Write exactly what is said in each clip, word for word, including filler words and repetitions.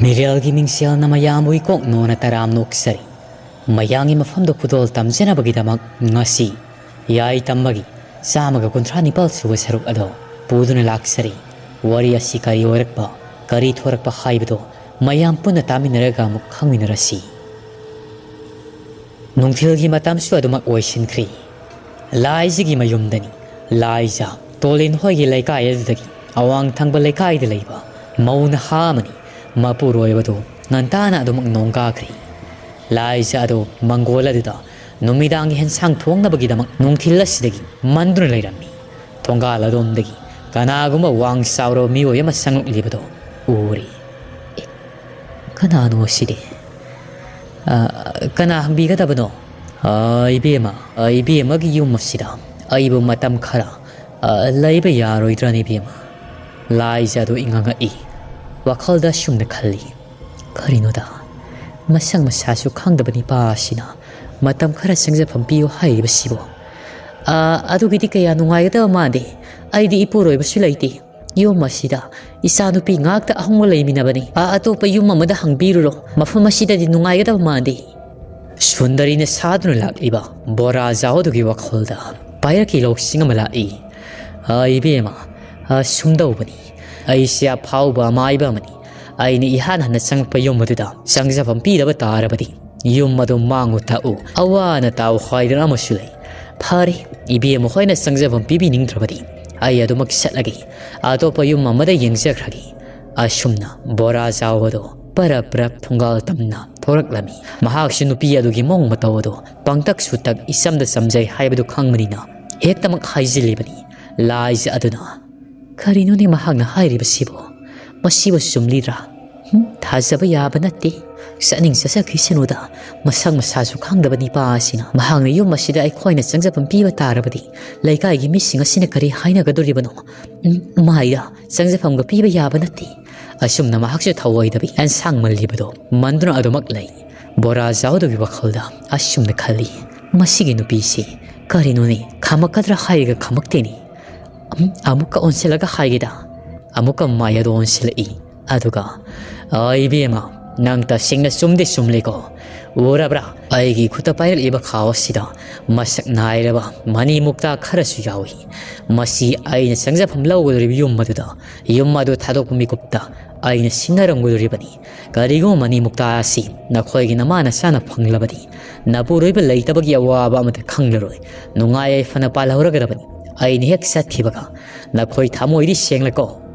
ꯃꯤꯔꯦꯜꯒꯤ ꯃꯤꯡꯁꯦꯜꯅ ꯃꯌꯥꯝꯕꯨ ꯏꯀꯣꯛ ꯅꯣꯟꯅ ꯇꯔꯥꯝꯅ ꯑꯣꯛꯆꯔꯤ꯫ ꯃꯌꯥꯝꯒꯤ ꯃꯐꯝꯗ ꯈꯨꯗꯣꯜ ꯇꯝꯖꯅꯕꯒꯤꯗꯃꯛ ꯉꯁꯤ ꯌꯥꯏ ꯇꯝꯕꯒꯤ ꯆꯥꯝꯃꯒ ꯀꯨꯟꯊ꯭ꯔꯥ ꯅꯤꯄꯥꯜ ꯁꯨꯕ ꯁꯔꯨꯛ ꯑꯗꯣ ꯄꯨꯗꯨꯅ ꯂꯥꯛꯆꯔꯤ꯫ ꯋꯥꯔꯤ ꯑꯁꯤ ꯀꯔꯤ ꯑꯣꯏꯔꯛꯄ, ꯀꯔꯤ ꯊꯣꯔꯛꯄ ꯍꯥꯏꯕꯗꯣ ꯃꯌꯥꯝ ꯄꯨꯟꯅ ꯇꯥꯃꯤꯟꯅꯔꯒ ꯑꯃꯨꯛ ꯈꯪꯃꯤꯟꯅꯔꯁꯤ꯫ ꯅꯨꯡꯊꯤꯜꯒꯤ ꯃꯇꯝꯁꯨ ꯑꯗꯨꯃꯛ ꯑꯣꯏꯁꯤꯟꯈ꯭ꯔꯦ꯫ ꯂꯥꯏꯖꯒꯤ ꯃꯌꯨꯝꯗꯅꯤ꯫ ꯂꯥꯏꯖ ꯇꯣꯂꯤꯟ ꯍꯣꯏꯒꯤ ꯂꯩꯀꯥꯏ ꯑꯗꯨꯗꯒꯤ ꯑꯋꯥꯡ ꯊꯪꯕ ꯂꯩꯀꯥꯏꯗ ꯂꯩꯕ ꯃꯧ ꯅꯍꯥ ꯑꯃꯅꯤ꯫ ꯃꯄꯨꯔꯣꯏꯕꯗꯨ ꯉꯟꯇꯥꯅ ꯑꯗꯨꯃꯛ ꯅꯣꯡꯒꯥꯈ꯭ꯔꯦ꯫ ꯂꯥꯏꯖ ꯑꯗꯨ ꯃꯪꯒꯣꯜ ꯑꯗꯨꯗ ꯅꯨꯃꯤꯗꯥꯡꯒꯤ ꯍꯦꯟꯁꯥꯡ ꯊꯣꯡꯅꯕꯒꯤꯗꯃꯛ ꯅꯨꯡꯊꯤꯜ ꯑꯁꯤꯗꯒꯤ ꯃꯟꯗꯨꯅ ꯂꯩꯔꯝꯃꯤ꯫ ꯊꯣꯡꯒꯥꯜ ꯑꯗꯣꯝꯗꯒꯤ ꯀꯅꯥꯒꯨꯝꯕ ꯋꯥꯡ ꯆꯥꯎꯔꯕ ꯃꯤꯑꯣꯏ ꯑꯃ ꯆꯪꯂꯛꯂꯤꯕꯗꯨ ꯎꯔꯦ꯫ "ꯑꯦ, ꯀꯅꯥꯅꯣ ꯑꯁꯤꯗꯤ? ꯑ, ꯀꯅꯥ ꯍꯪꯕꯤꯒꯗꯕꯅꯣ?" "ꯑ, ꯏꯕꯦꯝꯃ, ꯑ, ꯏꯕꯦꯝꯃꯒꯤ ꯌꯨꯝ ꯑꯁꯤꯗ ꯑꯩꯕꯨ ꯃꯇꯝ ꯈꯔ, ꯑ, ꯂꯩꯕ ꯌꯥꯔꯣꯏꯗ꯭ꯔꯅꯦ, ꯏꯕꯦꯝꯃ?" ꯂꯥꯏꯖ ꯑꯗꯨ ꯏꯉꯛꯉꯛꯏ꯫ ꯋꯥꯈꯜꯗ ꯑꯁꯨꯝꯅ ꯈꯜꯂꯤ, "ꯀꯔꯤꯅꯣꯗ, ꯃꯁꯛ ꯃꯁꯥꯁꯨ ꯈꯪꯗꯕ ꯅꯤꯄꯥ ꯑꯁꯤꯅ ꯃꯇꯝ ꯈꯔ ꯆꯪꯖꯐꯝ ꯄꯤꯌꯨ ꯍꯥꯏꯔꯤꯕꯁꯤꯕꯨ? ꯑ, ꯑꯗꯨꯒꯤꯗꯤ ꯀꯌꯥ ꯅꯨꯡꯉꯥꯏꯒꯗꯕ ꯃꯥꯟꯗꯦ꯫ ꯑꯩꯗꯤ ꯏꯄꯨꯔꯣꯏꯕꯁꯨ ꯂꯩꯇꯦ꯫ ꯌꯨꯝ ꯑꯁꯤꯗ ꯏꯆꯥꯅꯨꯄꯤ ꯉꯥꯛꯇ ꯑꯍꯨꯝꯒ ꯂꯩꯃꯤꯟꯅꯕꯅꯤ꯫ ꯑ, ꯑꯇꯣꯞꯄ ꯌꯨꯝ ꯑꯃꯗ ꯍꯪꯕꯤꯔꯨꯔꯣ꯫ ꯃꯐꯝ ꯑꯁꯤꯗꯗꯤ ꯅꯨꯡꯉꯥꯏꯒꯗꯕ ꯃꯥꯟꯗꯦ꯫" ꯁꯨꯟꯗꯔꯤꯅ ꯁꯥꯗꯨꯅ ꯂꯥꯛꯂꯤꯕ ꯕꯣꯔꯥ ꯖꯥꯎ ꯑꯗꯨꯒꯤ ꯋꯥꯈꯜꯗ ꯄꯥꯏꯔꯛꯀꯤ ꯂꯧꯁꯤꯡ ꯑꯃ ꯂꯥꯛꯏ꯫ "ꯑ, ꯏꯕꯦꯝꯃ, ꯑ, ꯁꯨꯝꯗꯧꯕꯅꯤ꯫ ꯑꯩꯁꯦ ꯑꯐꯥꯎꯕ ꯑꯃꯥꯏꯕ ꯑꯃꯅꯤ꯫ ꯑꯩꯅ ꯏꯍꯥꯟ ꯍꯥꯟꯅ ꯆꯪꯂꯛꯄ ꯌꯨꯝ ꯑꯗꯨꯗ ꯆꯪꯖꯐꯝ ꯄꯤꯗꯕ ꯇꯥꯔꯕꯗꯤ ꯌꯨꯝ ꯑꯗꯨ ꯃꯥꯡꯉꯨ ꯇꯥꯛꯎ, ꯑꯋꯥꯅ ꯇꯥꯎ ꯍꯥꯏꯗꯅ ꯑꯃꯁꯨ ꯂꯩ꯫ ꯐꯔꯦ, ꯏꯕꯦꯝꯃ ꯍꯣꯏꯅ ꯆꯪꯖꯐꯝ ꯄꯤꯕꯤꯅꯤꯡꯗ꯭ꯔꯕꯗꯤ ꯑꯩ ꯑꯗꯨꯃꯛ ꯆꯠꯂꯒꯦ꯫ ꯑꯇꯣꯞꯄ ꯌꯨꯝ ꯑꯃꯗ ꯌꯦꯡꯖꯈ꯭ꯔꯒꯦ꯫" ꯑꯁꯨꯝꯅ ꯕꯣꯔꯥ ꯖꯥꯎ ꯑꯗꯨ ꯄꯔꯞ ꯄꯔꯞ ꯊꯣꯡꯒꯥꯜ ꯇꯝꯅ ꯊꯣꯔꯛꯂꯝꯃꯤ꯫ ꯃꯍꯥꯛꯁꯨ ꯅꯨꯄꯤ ꯑꯗꯨꯒꯤ ꯃꯑꯣꯡ ꯃꯇꯧ ꯑꯗꯨ ꯄꯪꯇꯛꯁꯨ ꯇꯛ, ꯏꯆꯝꯗ ꯆꯝꯖꯩ ꯍꯥꯏꯕꯗꯨ ꯈꯪꯕꯅꯤꯅ ꯍꯦꯛꯇꯃꯛ ꯍꯥꯏꯖꯤꯜꯂꯤꯕꯅꯤ꯫ ꯂꯥꯏꯖ ꯑꯗꯨꯅ, "ꯀꯔꯤꯅꯣꯅꯦ ꯃꯍꯥꯛꯅ ꯍꯥꯏꯔꯤꯕꯁꯤꯕꯨ? ꯃꯁꯤꯕꯨ ꯆꯨꯝꯂꯤꯗ꯭ꯔꯥ? ꯍꯨꯝ, ꯊꯥꯖꯕ ꯌꯥꯕ ꯅꯠꯇꯦ꯫ ꯆꯠꯅꯤꯡ ꯆꯠꯆꯈꯤꯁꯅꯨꯗ꯫ ꯃꯁꯛ ꯃꯁꯥꯁꯨ ꯈꯪꯗꯕ ꯅꯤꯄꯥ ꯑꯁꯤꯅ ꯃꯍꯥꯛꯅ ꯌꯨꯝ ꯑꯁꯤꯗ ꯑꯩꯈꯣꯏꯅ ꯆꯪꯖꯐꯝ ꯄꯤꯕ ꯇꯥꯔꯕꯗꯤ ꯂꯩꯀꯥꯏꯒꯤ ꯃꯤꯁꯤꯡ ꯑꯁꯤꯅ ꯀꯔꯤ ꯍꯥꯏꯅꯒꯗꯣꯔꯤꯕꯅꯣ? ꯎꯝ, ꯃꯥꯏꯗ ꯆꯪꯖꯐꯝꯒ ꯄꯤꯕ ꯌꯥꯕ ꯅꯠꯇꯦ꯫" ꯑꯁꯨꯝꯅ ꯃꯍꯥꯛꯁꯨ ꯊꯧꯑꯣꯏꯗꯕꯤ ꯑꯦꯟꯁꯥꯡ ꯃꯜꯂꯤꯕꯗꯣ ꯃꯟꯗꯨꯅ ꯑꯗꯨꯃꯛ ꯂꯩ꯫ ꯕꯣꯔꯥ ꯖꯥꯎꯗꯨꯒꯤ ꯋꯥꯈꯜꯗ ꯑꯁꯨꯝꯅ ꯈꯜꯂꯤ, "ꯃꯁꯤꯒꯤ ꯅꯨꯄꯤꯁꯤ ꯀꯔꯤꯅꯣꯅꯦ, ꯈꯝꯃꯛꯀꯗ꯭ꯔꯥ ꯍꯥꯏꯔꯒ ꯈꯝꯃꯛꯇꯦꯅꯦ꯫ ꯎꯝ, ꯑꯃꯨꯛꯀ ꯑꯣꯟꯁꯤꯜꯂꯒ ꯍꯥꯏꯒꯦꯗ꯫" ꯑꯃꯨꯛꯀ ꯃꯥꯏ ꯑꯗꯨ ꯑꯣꯟꯁꯤꯜꯂꯛꯏ꯫ ꯑꯗꯨꯒ ꯑ, ꯏꯕꯦꯝꯃ, ꯅꯪ ꯇꯁꯦꯡꯅ ꯆꯨꯝꯗꯤ ꯆꯨꯝꯂꯦꯀꯣ꯫ ꯎꯔꯕ꯭ꯔꯥ? ꯑꯩꯒꯤ ꯈꯨꯠꯇ ꯄꯥꯏꯔꯛꯂꯤꯕ ꯈꯥꯎ ꯑꯁꯤꯗ ꯃꯁꯛ ꯅꯥꯏꯔꯕ ꯃꯅꯤ ꯃꯨꯛꯇꯥ ꯈꯔꯁꯨ ꯌꯥꯎꯏ꯫ ꯃꯁꯤ ꯑꯩꯅ ꯆꯪꯖꯐꯝ ꯂꯧꯒꯗꯧꯔꯤꯕ ꯌꯨꯝ ꯑꯗꯨꯗ, ꯌꯨꯝ ꯑꯗꯨ ꯊꯥꯗꯣꯛꯄ ꯃꯤꯀꯨꯞꯇ ꯑꯩꯅ ꯁꯤꯟꯅꯔꯝꯒꯗꯧꯔꯤꯕꯅꯤ꯫ ꯀꯔꯤꯒꯨꯝꯕ ꯃꯅꯤ ꯃꯨꯛꯇꯥ ꯑꯁꯤ ꯅꯈꯣꯏꯒꯤ ꯅꯃꯥ ꯅꯆꯥꯅ ꯐꯪꯂꯕꯗꯤ, ꯅꯄꯨꯔꯣꯏꯕ ꯂꯩꯇꯕꯒꯤ ꯑꯋꯥꯕ ꯑꯃꯠꯇ ꯈꯪꯂꯔꯣꯏ꯫ ꯅꯨꯡꯉꯥꯏ ꯌꯥꯏꯐꯅ ꯄꯥꯜꯍꯧꯔꯒꯗꯕꯅꯤ꯫ ꯑꯩꯅ ꯍꯦꯛ ꯆꯠꯈꯤꯕꯒ ꯅꯈꯣꯏ ꯊꯃꯣꯏꯗꯤ ꯁꯦꯡꯂꯀꯣ꯫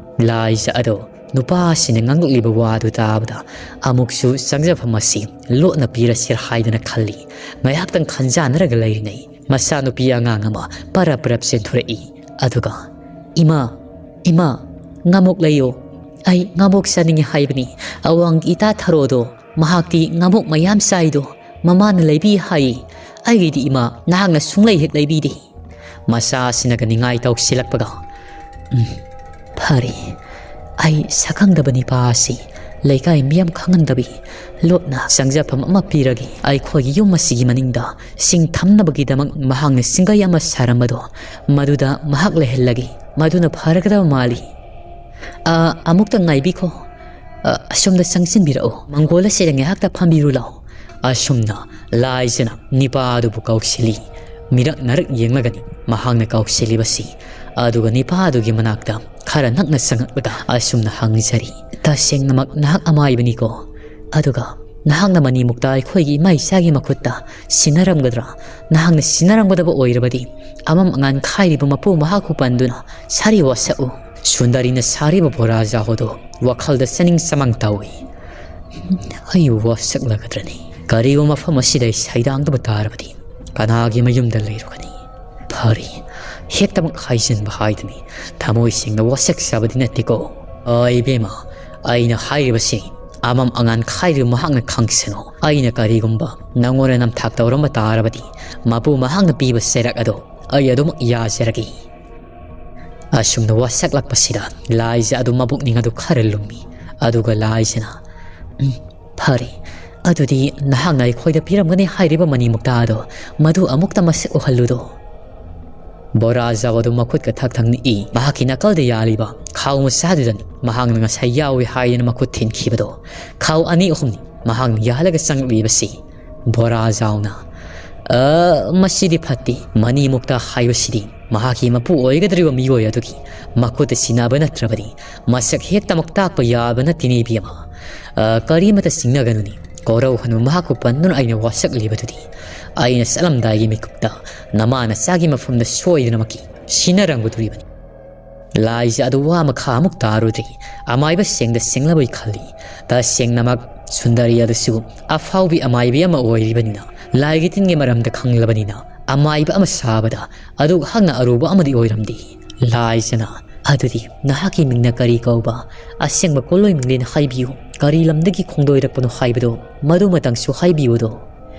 ꯂꯥꯏꯖ ꯑꯗꯣ ꯅꯨꯄꯥꯁꯤꯅ ꯉꯥꯡꯂꯛꯂꯤꯕ ꯋꯥꯗꯨ ꯇꯥꯕꯗ ꯑꯃꯨꯛꯁꯨ ꯆꯪꯖꯐꯝ ꯑꯁꯤ ꯂꯣꯠꯅ ꯄꯤꯔꯁꯤꯔ ꯍꯥꯏꯗꯅ ꯈꯜꯂꯤ꯫ ꯉꯥꯏꯍꯥꯛꯇꯪ ꯈꯟꯖꯥꯟꯅꯔꯒ ꯂꯩꯔꯤꯉꯩ ꯃꯆꯥꯅꯨꯄꯤ ꯑꯉꯥꯡ ꯑꯃ ꯄꯔꯞ ꯄꯔꯞ ꯆꯦꯟꯊꯣꯔꯛꯏ꯫ ꯑꯗꯨꯒ, "ꯏꯃꯥ, ꯏꯃꯥ, ꯉꯥꯃꯣꯛ ꯂꯩꯌꯣ꯫ ꯑꯩ ꯉꯥꯃꯣꯛ ꯆꯥꯅꯤꯡꯉꯤ ꯍꯥꯏꯕꯅꯤ꯫ ꯑꯋꯥꯡꯒꯤ ꯏꯇꯥ ꯊꯔꯣꯗꯣ, ꯃꯍꯥꯛꯇꯤ ꯉꯥꯃꯣꯛ ꯃꯌꯥꯝ ꯆꯥꯏꯗꯣ, ꯃꯃꯥꯅ ꯂꯩꯕꯤ ꯍꯥꯏ꯫ ꯑꯩꯒꯤꯗꯤ ꯏꯃꯥ, ꯅꯍꯥꯛꯅ ꯁꯨꯡꯂꯩ ꯍꯦꯛ ꯂꯩꯕꯤꯗꯦ"꯫ ꯃꯆꯥꯁꯤꯅꯒ ꯅꯤꯡꯉꯥꯏ ꯇꯧꯁꯤꯜꯂꯛꯄꯒ, "ꯎꯝ, ꯐꯔꯦ, ꯑꯩ ꯁꯛꯈꯪꯗꯕ ꯅꯤꯄꯥ ꯑꯁꯤ ꯂꯩꯀꯥꯏ ꯃꯤꯌꯥꯝ ꯈꯪꯍꯟꯗꯕꯤ ꯂꯣꯠꯅ ꯆꯪꯖꯐꯝ ꯑꯃ ꯄꯤꯔꯒꯦ꯫ ꯑꯩꯈꯣꯏꯒꯤ ꯌꯨꯝ ꯑꯁꯤꯒꯤ ꯃꯅꯤꯡꯗ ꯁꯤꯡ ꯊꯝꯅꯕꯒꯤꯗꯃꯛ ꯃꯍꯥꯛꯅ ꯁꯤꯡꯒꯩ ꯑꯃ ꯁꯥꯔꯝꯕꯗꯣ, ꯃꯗꯨꯗ ꯃꯍꯥꯛ ꯂꯩꯍꯜꯂꯒꯦ꯫ ꯃꯗꯨꯅ ꯐꯔꯒꯗꯕ ꯃꯥꯜꯂꯤ꯫ ꯑ, ꯑꯃꯨꯛꯇ ꯉꯥꯏꯕꯤꯈꯣ꯫ ꯑ, ꯑꯁꯣꯝꯗ ꯆꯪꯁꯤꯟꯕꯤꯔꯛꯎ꯫ ꯃꯪꯒꯣꯜ ꯑꯁꯤꯗ ꯉꯥꯏꯍꯥꯛꯇ ꯐꯝꯕꯤꯔꯨ ꯂꯥꯎ"꯫ ꯑꯁꯨꯝꯅ ꯂꯥꯏꯖꯅ ꯅꯤꯄꯥ ꯑꯗꯨꯕꯨ ꯀꯧꯁꯤꯜꯂꯤ꯫ ꯃꯤꯔꯛ ꯅꯥꯔꯛ ꯌꯦꯡꯂꯒꯅꯤ ꯃꯍꯥꯛꯅ ꯀꯧꯁꯤꯜꯂꯤꯕꯁꯤ꯫ ꯑꯗꯨꯒ ꯅꯤꯄꯥ ꯑꯗꯨꯒꯤ ꯃꯅꯥꯛꯇ ꯈꯔ ꯅꯛꯅ ꯆꯪꯉꯛꯂꯒ ꯑꯁꯨꯝꯅ ꯍꯪꯖꯔꯤ, "ꯇꯁꯦꯡꯅꯃꯛ ꯅꯍꯥꯛ ꯑꯃꯥꯏꯕꯅꯤꯀꯣ? ꯑꯗꯨꯒ ꯅꯍꯥꯛꯅ ꯃꯅꯤ ꯃꯨꯛꯇꯥ ꯑꯩꯈꯣꯏꯒꯤ ꯏꯃꯥ ꯏꯆꯥꯒꯤ ꯃꯈꯨꯠꯇ ꯁꯤꯟꯅꯔꯝꯒꯗ꯭ꯔꯥ? ꯅꯍꯥꯛꯅ ꯁꯤꯟꯅꯔꯝꯒꯗꯕ ꯑꯣꯏꯔꯕꯗꯤ ꯑꯃꯝ ꯑꯉꯥꯟ ꯈꯥꯏꯔꯤꯕ ꯃꯄꯨ ꯃꯍꯥꯛꯄꯨ ꯄꯟꯗꯨꯅ ꯁꯥꯔꯤ ꯋꯥꯁꯛꯎ"꯫ ꯁꯨꯟꯗꯔꯤꯅ ꯁꯥꯔꯤꯕ ꯕꯣꯔꯥ ꯖꯥꯍꯣꯗꯣ ꯋꯥꯈꯜꯗ ꯆꯥꯅꯤꯡ ꯆꯃꯥꯡ ꯇꯧꯏ꯫ "ꯑꯩ ꯋꯥꯁꯛꯂꯒꯗ꯭ꯔꯅꯤ? ꯀꯔꯤꯒꯨꯝꯕ ꯃꯐꯝ ꯑꯁꯤꯗ ꯑꯩ ꯁꯩꯗꯥꯡꯗꯕ ꯇꯥꯔꯕꯗꯤ ꯀꯅꯥꯒꯤ ꯃꯌꯨꯝꯗ ꯂꯩꯔꯨꯒꯅꯤ? ꯐꯔꯦ, ꯍꯦꯛꯇꯃꯛ ꯍꯥꯏꯖꯤꯟꯕ ꯍꯥꯏꯗꯨꯅꯤ꯫ ꯊꯃꯣꯏ ꯁꯦꯡꯅ ꯋꯥꯁꯛꯆꯕꯗꯤ ꯅꯠꯇꯦꯀꯣ꯫ ꯑ, ꯏꯕꯦꯝꯃ, ꯑꯩꯅ ꯍꯥꯏꯔꯤꯕꯁꯤ ꯑꯃꯝ ꯑꯉꯥꯟ ꯈꯥꯏꯔꯤꯕ ꯃꯍꯥꯛꯅ ꯈꯪꯁꯅꯨ꯫ ꯑꯩꯅ ꯀꯔꯤꯒꯨꯝꯕ ꯅꯪꯉꯣꯟꯗ ꯅꯝꯊꯥꯛ ꯇꯧꯔꯝꯕ ꯇꯥꯔꯕꯗꯤ ꯃꯄꯨ ꯃꯍꯥꯛꯅ ꯄꯤꯕ ꯆꯩꯔꯥꯛ ꯑꯗꯣ ꯑꯩ ꯑꯗꯨꯃꯛ ꯌꯥꯖꯔꯒꯦ"꯫ ꯑꯁꯨꯝꯅ ꯋꯥꯁꯛꯂꯛꯄꯁꯤꯗ ꯂꯥꯏꯖ ꯑꯗꯨ ꯃꯕꯨꯛꯅꯤꯡ ꯑꯗꯨ ꯈꯔ ꯂꯨꯝꯃꯤ꯫ ꯑꯗꯨꯒ ꯂꯥꯏꯖꯅ, "ꯎꯝ, ꯐꯔꯦ, ꯑꯗꯨꯗꯤ ꯅꯍꯥꯛꯅ ꯑꯩꯈꯣꯏꯗ ꯄꯤꯔꯝꯒꯅꯤ ꯍꯥꯏꯔꯤꯕ ꯃꯅꯤ ꯃꯨꯛꯇꯥ ꯑꯗꯣ ꯃꯗꯨ ꯑꯃꯨꯛꯇ ꯃꯁꯛ ꯎꯍꯜꯂꯨꯗꯣ"꯫ ꯕꯣꯔꯥ ꯖꯥꯎ ꯑꯗꯨ ꯃꯈꯨꯠꯀ ꯊꯛ ꯊꯛ ꯅꯤꯛꯏ꯫ ꯃꯍꯥꯛꯀꯤ ꯅꯥꯀꯜꯗ ꯌꯥꯜꯂꯤꯕ ꯈꯥꯎ ꯃꯆꯥꯗꯨꯗꯅꯤ ꯃꯍꯥꯛꯅ ꯉꯁꯥꯏ ꯌꯥꯎꯏ ꯍꯥꯏꯗꯅ ꯃꯈꯨꯠ ꯊꯤꯟꯈꯤꯕꯗꯣ꯫ ꯈꯥꯎ ꯑꯅꯤ ꯑꯍꯨꯝꯅꯤ ꯃꯍꯥꯛꯅ ꯌꯥꯜꯂꯒ ꯆꯪꯂꯛꯂꯤꯕꯁꯤ꯫ ꯕꯣꯔꯥ ꯖꯥꯎꯅ, "ꯑ, ꯃꯁꯤꯗꯤ ꯐꯠꯇꯦ꯫ ꯃꯅꯤ ꯃꯨꯛꯇꯥ ꯍꯥꯏꯕꯁꯤꯗꯤ ꯃꯍꯥꯛꯀꯤ ꯃꯄꯨ ꯑꯣꯏꯒꯗꯧꯔꯤꯕ ꯃꯤꯑꯣꯏ ꯑꯗꯨꯒꯤ ꯃꯈꯨꯠꯇ ꯁꯤꯟꯅꯕ ꯅꯠꯇ꯭ꯔꯕꯗꯤ ꯃꯁꯛ ꯍꯦꯛꯇꯃꯛ ꯇꯥꯛꯄ ꯌꯥꯕ ꯅꯠꯇꯦꯅꯦ, ꯏꯕꯦꯝꯃ꯫ ꯑ, ꯀꯔꯤꯃꯇ ꯆꯤꯡꯅꯒꯅꯨꯅꯦ꯫ ꯀꯣꯔꯧ ꯍꯅꯨ ꯃꯍꯥꯛꯄꯨ ꯄꯟꯗꯨꯅ ꯑꯩꯅ ꯋꯥꯁꯛꯂꯤꯕꯗꯨꯗꯤ ꯑꯩꯅ ꯆꯠꯂꯝꯗꯥꯏꯒꯤ ꯃꯤꯀꯨꯞꯇ ꯅꯃꯥ ꯅꯆꯥꯒꯤ ꯃꯐꯝꯗ ꯁꯣꯏꯗꯅꯃꯛꯀꯤ ꯁꯤꯟꯅꯔꯝꯒꯗꯧꯔꯤꯕꯅꯤ꯫" ꯂꯥꯏꯖ ꯑꯗꯨ ꯋꯥ ꯃꯈꯥ ꯑꯃꯨꯛ ꯇꯥꯔꯨꯗ꯭ꯔꯤ꯫ ꯑꯃꯥꯏꯕ ꯁꯦꯡꯗ ꯁꯦꯡꯂꯕꯣꯏ ꯈꯜꯂꯤ꯫ ꯇꯁꯦꯡꯅꯃꯛ ꯁꯨꯟꯗꯔꯤ ꯑꯗꯨꯁꯨ ꯑꯐꯥꯎꯕꯤ ꯑꯃꯥꯏꯕꯤ ꯑꯃ ꯑꯣꯏꯔꯤꯕꯅꯤꯅ, ꯂꯥꯏꯒꯤ ꯇꯤꯟꯒꯤ ꯃꯔꯝꯗ ꯈꯪꯂꯕꯅꯤꯅ, ꯑꯃꯥꯏꯕ ꯑꯃ ꯁꯥꯕꯗ ꯑꯗꯨꯛ ꯍꯛꯅ ꯑꯔꯨꯕ ꯑꯃꯗꯤ ꯑꯣꯏꯔꯝꯗꯦ꯫ ꯂꯥꯏꯖꯅ, "ꯑꯗꯨꯗꯤ ꯅꯍꯥꯛꯀꯤ ꯃꯤꯡꯅ ꯀꯔꯤ ꯀꯧꯕ? ꯑꯁꯦꯡꯕ ꯀꯣꯜꯂꯣꯏ ꯃꯤꯡꯂꯦꯟ ꯍꯥꯏꯕꯤꯌꯨ꯫ ꯀꯔꯤ ꯂꯝꯗꯒꯤ ꯈꯣꯡꯗꯣꯏꯔꯛꯄꯅꯣ ꯍꯥꯏꯕꯗꯣ, ꯃꯗꯨꯃꯇꯪꯁꯨ ꯍꯥꯏꯕꯤꯌꯨꯗꯣ꯫"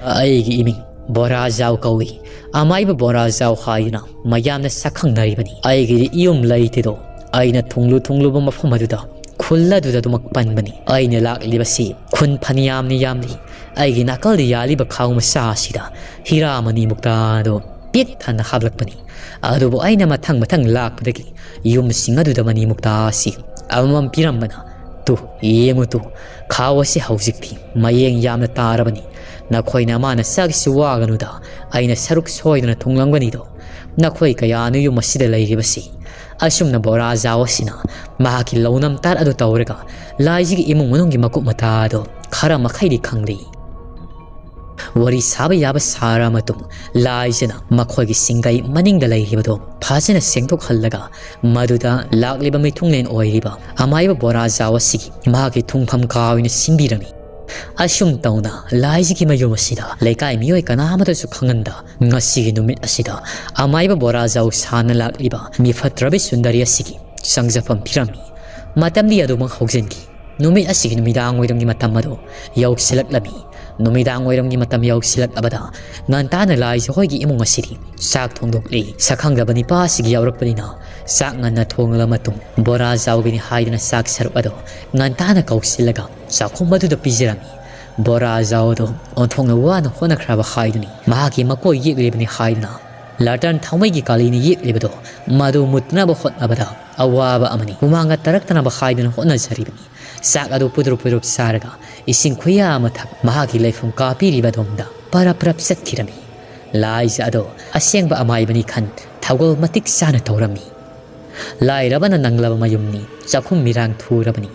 "ꯑꯩꯒꯤ ꯏꯃꯤꯡ ꯕꯣꯔꯥꯖꯥꯎ ꯀꯧꯏ꯫ ꯑꯃꯥꯏꯕ ꯕꯣꯔꯥꯖꯥꯎ ꯍꯥꯏꯗꯨꯅ ꯃꯌꯥꯝꯅ ꯁꯛꯈꯪꯅꯔꯤꯕꯅꯤ꯫ ꯑꯩꯒꯤꯗꯤ ꯏꯌꯨꯝ ꯂꯩꯇꯦꯗꯣ꯫ ꯑꯩꯅ ꯊꯨꯡꯂꯨ ꯊꯨꯡꯂꯨꯕ ꯃꯐꯝ ꯑꯗꯨꯗ, ꯈꯨꯜ ꯑꯗꯨꯗ ꯑꯗꯨꯃꯛ ꯄꯟꯕꯅꯤ꯫ ꯑꯩꯅ ꯂꯥꯛꯂꯤꯕꯁꯤ ꯈꯨꯟ ꯐꯅꯌꯥꯝꯅ ꯌꯥꯝꯂꯤ꯫ ꯑꯩꯒꯤ ꯅꯥꯀꯜꯗ ꯌꯥꯜꯂꯤꯕ ꯈꯥꯎ ꯃꯆꯥ ꯑꯁꯤꯗ ꯍꯤꯔꯥ ꯃꯅꯤ ꯃꯨꯛꯇꯥꯗꯣ ꯄꯤꯛ ꯊꯟꯅ ꯍꯥꯞꯂꯛꯄꯅꯤ꯫ ꯑꯗꯨꯕꯨ ꯑꯩꯅ ꯃꯊꯪ ꯃꯊꯪ ꯂꯥꯛꯄꯗꯒꯤ ꯌꯨꯝꯁꯤꯡ ꯑꯗꯨꯗ ꯃꯅꯤ ꯃꯨꯛꯇꯥ ꯑꯁꯤ ꯑꯃꯃꯝ ꯄꯤꯔꯝꯕꯅ, ꯇꯨ, ꯌꯦꯡꯉꯨ ꯇꯨ, ꯈꯥꯎ ꯑꯁꯤ ꯍꯧꯖꯤꯛꯇꯤ ꯃꯌꯦꯡ ꯌꯥꯝꯅ ꯇꯥꯔꯕꯅꯤ꯫ ꯅꯈꯣꯏꯅ ꯃꯥꯅ ꯆꯥꯒꯤꯁꯨ ꯋꯥꯒꯅꯨꯗ, ꯑꯩꯅ ꯁꯔꯨꯛ ꯁꯣꯏꯗꯅ ꯊꯨꯡꯂꯝꯒꯅꯤꯗꯣ꯫ ꯅꯈꯣꯏ ꯀꯌꯥꯅꯣ ꯌꯨꯝ ꯑꯁꯤꯗ ꯂꯩꯔꯤꯕꯁꯤ?" ꯑꯁꯨꯝꯅ ꯕꯣꯔꯥꯖꯥꯎ ꯑꯁꯤꯅ ꯃꯍꯥꯛꯀꯤ ꯂꯧꯅꯝ ꯇꯥꯠ ꯑꯗꯨ ꯇꯧꯔꯒ ꯂꯥꯏꯖꯤꯒꯤ ꯏꯃꯨꯡ ꯃꯅꯨꯡꯒꯤ ꯃꯀꯨꯞ ꯃꯇꯥ ꯑꯗꯨ ꯈꯔ ꯃꯈꯩꯗꯤ ꯈꯪꯂꯤ꯫ ꯋꯥꯔꯤ ꯁꯥꯕ ꯌꯥꯕ ꯁꯥꯔ ꯃꯇꯨꯡ, ꯂꯥꯏꯖꯅ ꯃꯈꯣꯏꯒꯤ ꯁꯤꯡꯒꯩ ꯃꯅꯤꯡꯗ ꯂꯩꯔꯤꯕꯗꯨ ꯐꯖꯅ ꯁꯦꯡꯗꯣꯛꯍꯜꯂꯒ, ꯃꯗꯨꯗ ꯂꯥꯛꯂꯤꯕ ꯃꯤꯊꯨꯡꯂꯦꯟ ꯑꯣꯏꯔꯤꯕ ꯑꯃꯥꯏꯕ ꯕꯣꯔꯥꯖꯥꯎ ꯑꯁꯤꯒꯤ ꯃꯍꯥꯛꯀꯤ ꯊꯨꯡꯐꯝ ꯀꯥ ꯑꯣꯏꯅ ꯁꯤꯟꯕꯤꯔꯝꯃꯤ꯫ ꯑꯁꯨꯝ ꯇꯧꯅ ꯂꯥꯏꯖꯒꯤ ꯃꯌꯨꯝ ꯑꯁꯤꯗ ꯂꯩꯀꯥꯏ ꯃꯤꯑꯣꯏ ꯀꯅꯥ ꯑꯃꯠꯇꯁꯨ ꯈꯪꯍꯟꯗ, ꯉꯁꯤꯒꯤ ꯅꯨꯃꯤꯠ ꯑꯁꯤꯗ ꯑꯃꯥꯏꯕ ꯕꯣꯔꯥꯖꯥꯎ ꯁꯥꯟꯅ ꯂꯥꯛꯂꯤꯕ ꯃꯤꯐꯠꯇ꯭ꯔꯕꯤ ꯁꯨꯟꯗꯔꯤ ꯑꯁꯤꯒꯤ ꯆꯪꯖꯐꯝ ꯄꯤꯔꯝꯃꯤ꯫ ꯃꯇꯝꯗꯤ ꯑꯗꯨꯃꯛ ꯍꯧꯖꯤꯟꯈꯤ꯫ ꯅꯨꯃꯤꯠ ꯑꯁꯤꯒꯤ ꯅꯨꯃꯤꯗꯥꯡ ꯋꯥꯏꯔꯝꯒꯤ ꯃꯇꯝ ꯑꯗꯨ ꯌꯧꯁꯤꯜꯂꯛꯂꯝꯃꯤ꯫ ꯅꯨꯃꯤꯗꯥꯡ ꯋꯥꯏꯔꯝꯒꯤ ꯃꯇꯝ ꯌꯧꯁꯤꯜꯂꯛꯂꯕꯗ ꯉꯟꯇꯥꯅ ꯂꯥꯏꯖ ꯍꯣꯏꯒꯤ ꯏꯃꯨꯡ ꯑꯁꯤꯗꯤ ꯆꯥꯛ ꯊꯣꯡꯗꯣꯛꯂꯤ꯫ ꯁꯛꯈꯪꯗꯕ ꯅꯤꯄꯥ ꯑꯁꯤꯒꯤ ꯌꯥꯎꯔꯛꯄꯅꯤꯅ ꯆꯥꯛ ꯉꯟꯅ ꯊꯣꯡꯂꯕ ꯃꯇꯨꯡ ꯕꯣꯔꯥ ꯆꯥꯎꯒꯅꯤ ꯍꯥꯏꯗꯨꯅ ꯆꯥꯛ ꯁꯔꯨꯛ ꯑꯗꯨ ꯉꯟꯇꯥꯅ ꯀꯧꯁꯤꯜꯂꯒ ꯆꯥꯛꯈꯨꯝ ꯑꯗꯨꯗ ꯄꯤꯖꯔꯝꯃꯤ꯫ ꯕꯣꯔꯥ ꯆꯥꯎ ꯑꯗꯨ ꯑꯣꯟꯊꯣꯛꯅ ꯋꯥꯅ ꯍꯣꯠꯅꯈ꯭ꯔꯕ ꯍꯥꯏꯗꯨꯅꯤ ꯃꯍꯥꯛꯀꯤ ꯃꯀꯣꯏ ꯌꯦꯛꯂꯤꯕꯅꯤ ꯍꯥꯏꯗꯨꯅ ꯂꯥꯇꯔꯟ ꯊꯥꯎꯃꯩꯒꯤ ꯀꯥꯂꯤꯅ ꯌꯦꯛꯂꯤꯕꯗꯣ ꯃꯗꯨ ꯃꯨꯠꯇꯅꯕ ꯍꯣꯠꯅꯕꯗ ꯑꯋꯥꯕ ꯑꯃꯅꯤ꯫ ꯍꯨꯃꯥꯡꯒ ꯇꯔꯛꯇꯅꯕ ꯍꯥꯏꯗꯨꯅ ꯍꯣꯠꯅꯖꯔꯤꯕꯅꯤ꯫ ꯆꯥꯛ ꯑꯗꯨ ꯄꯨꯗ꯭ꯔꯨꯞ ꯄꯨꯗ꯭ꯔꯨꯞ ꯆꯥꯔꯒ ꯏꯁꯤꯡ ꯈꯨꯌꯥ ꯑꯃ ꯊꯛ ꯃꯍꯥꯛꯀꯤ ꯂꯩꯐꯝ ꯀꯥ ꯄꯤꯔꯤꯕ ꯑꯗꯣꯝꯗ ꯄꯔꯞ ꯄꯔꯞ ꯆꯠꯈꯤꯔꯝꯃꯤ꯫ ꯂꯥꯏꯖ ꯑꯗꯣ ꯑꯁꯦꯡꯕ ꯑꯃꯥꯏꯕꯅꯤ ꯈꯟ ꯊꯧꯒꯜ ꯃꯇꯤꯛ ꯆꯥꯅ ꯇꯧꯔꯝꯃꯤ꯫ ꯂꯥꯏꯔꯕꯅ ꯅꯪꯂꯕ ꯃꯌꯨꯝꯅꯤ, ꯆꯥꯛꯈꯨꯝ ꯃꯤꯔꯥꯡ ꯊꯨꯔꯕꯅꯤ꯫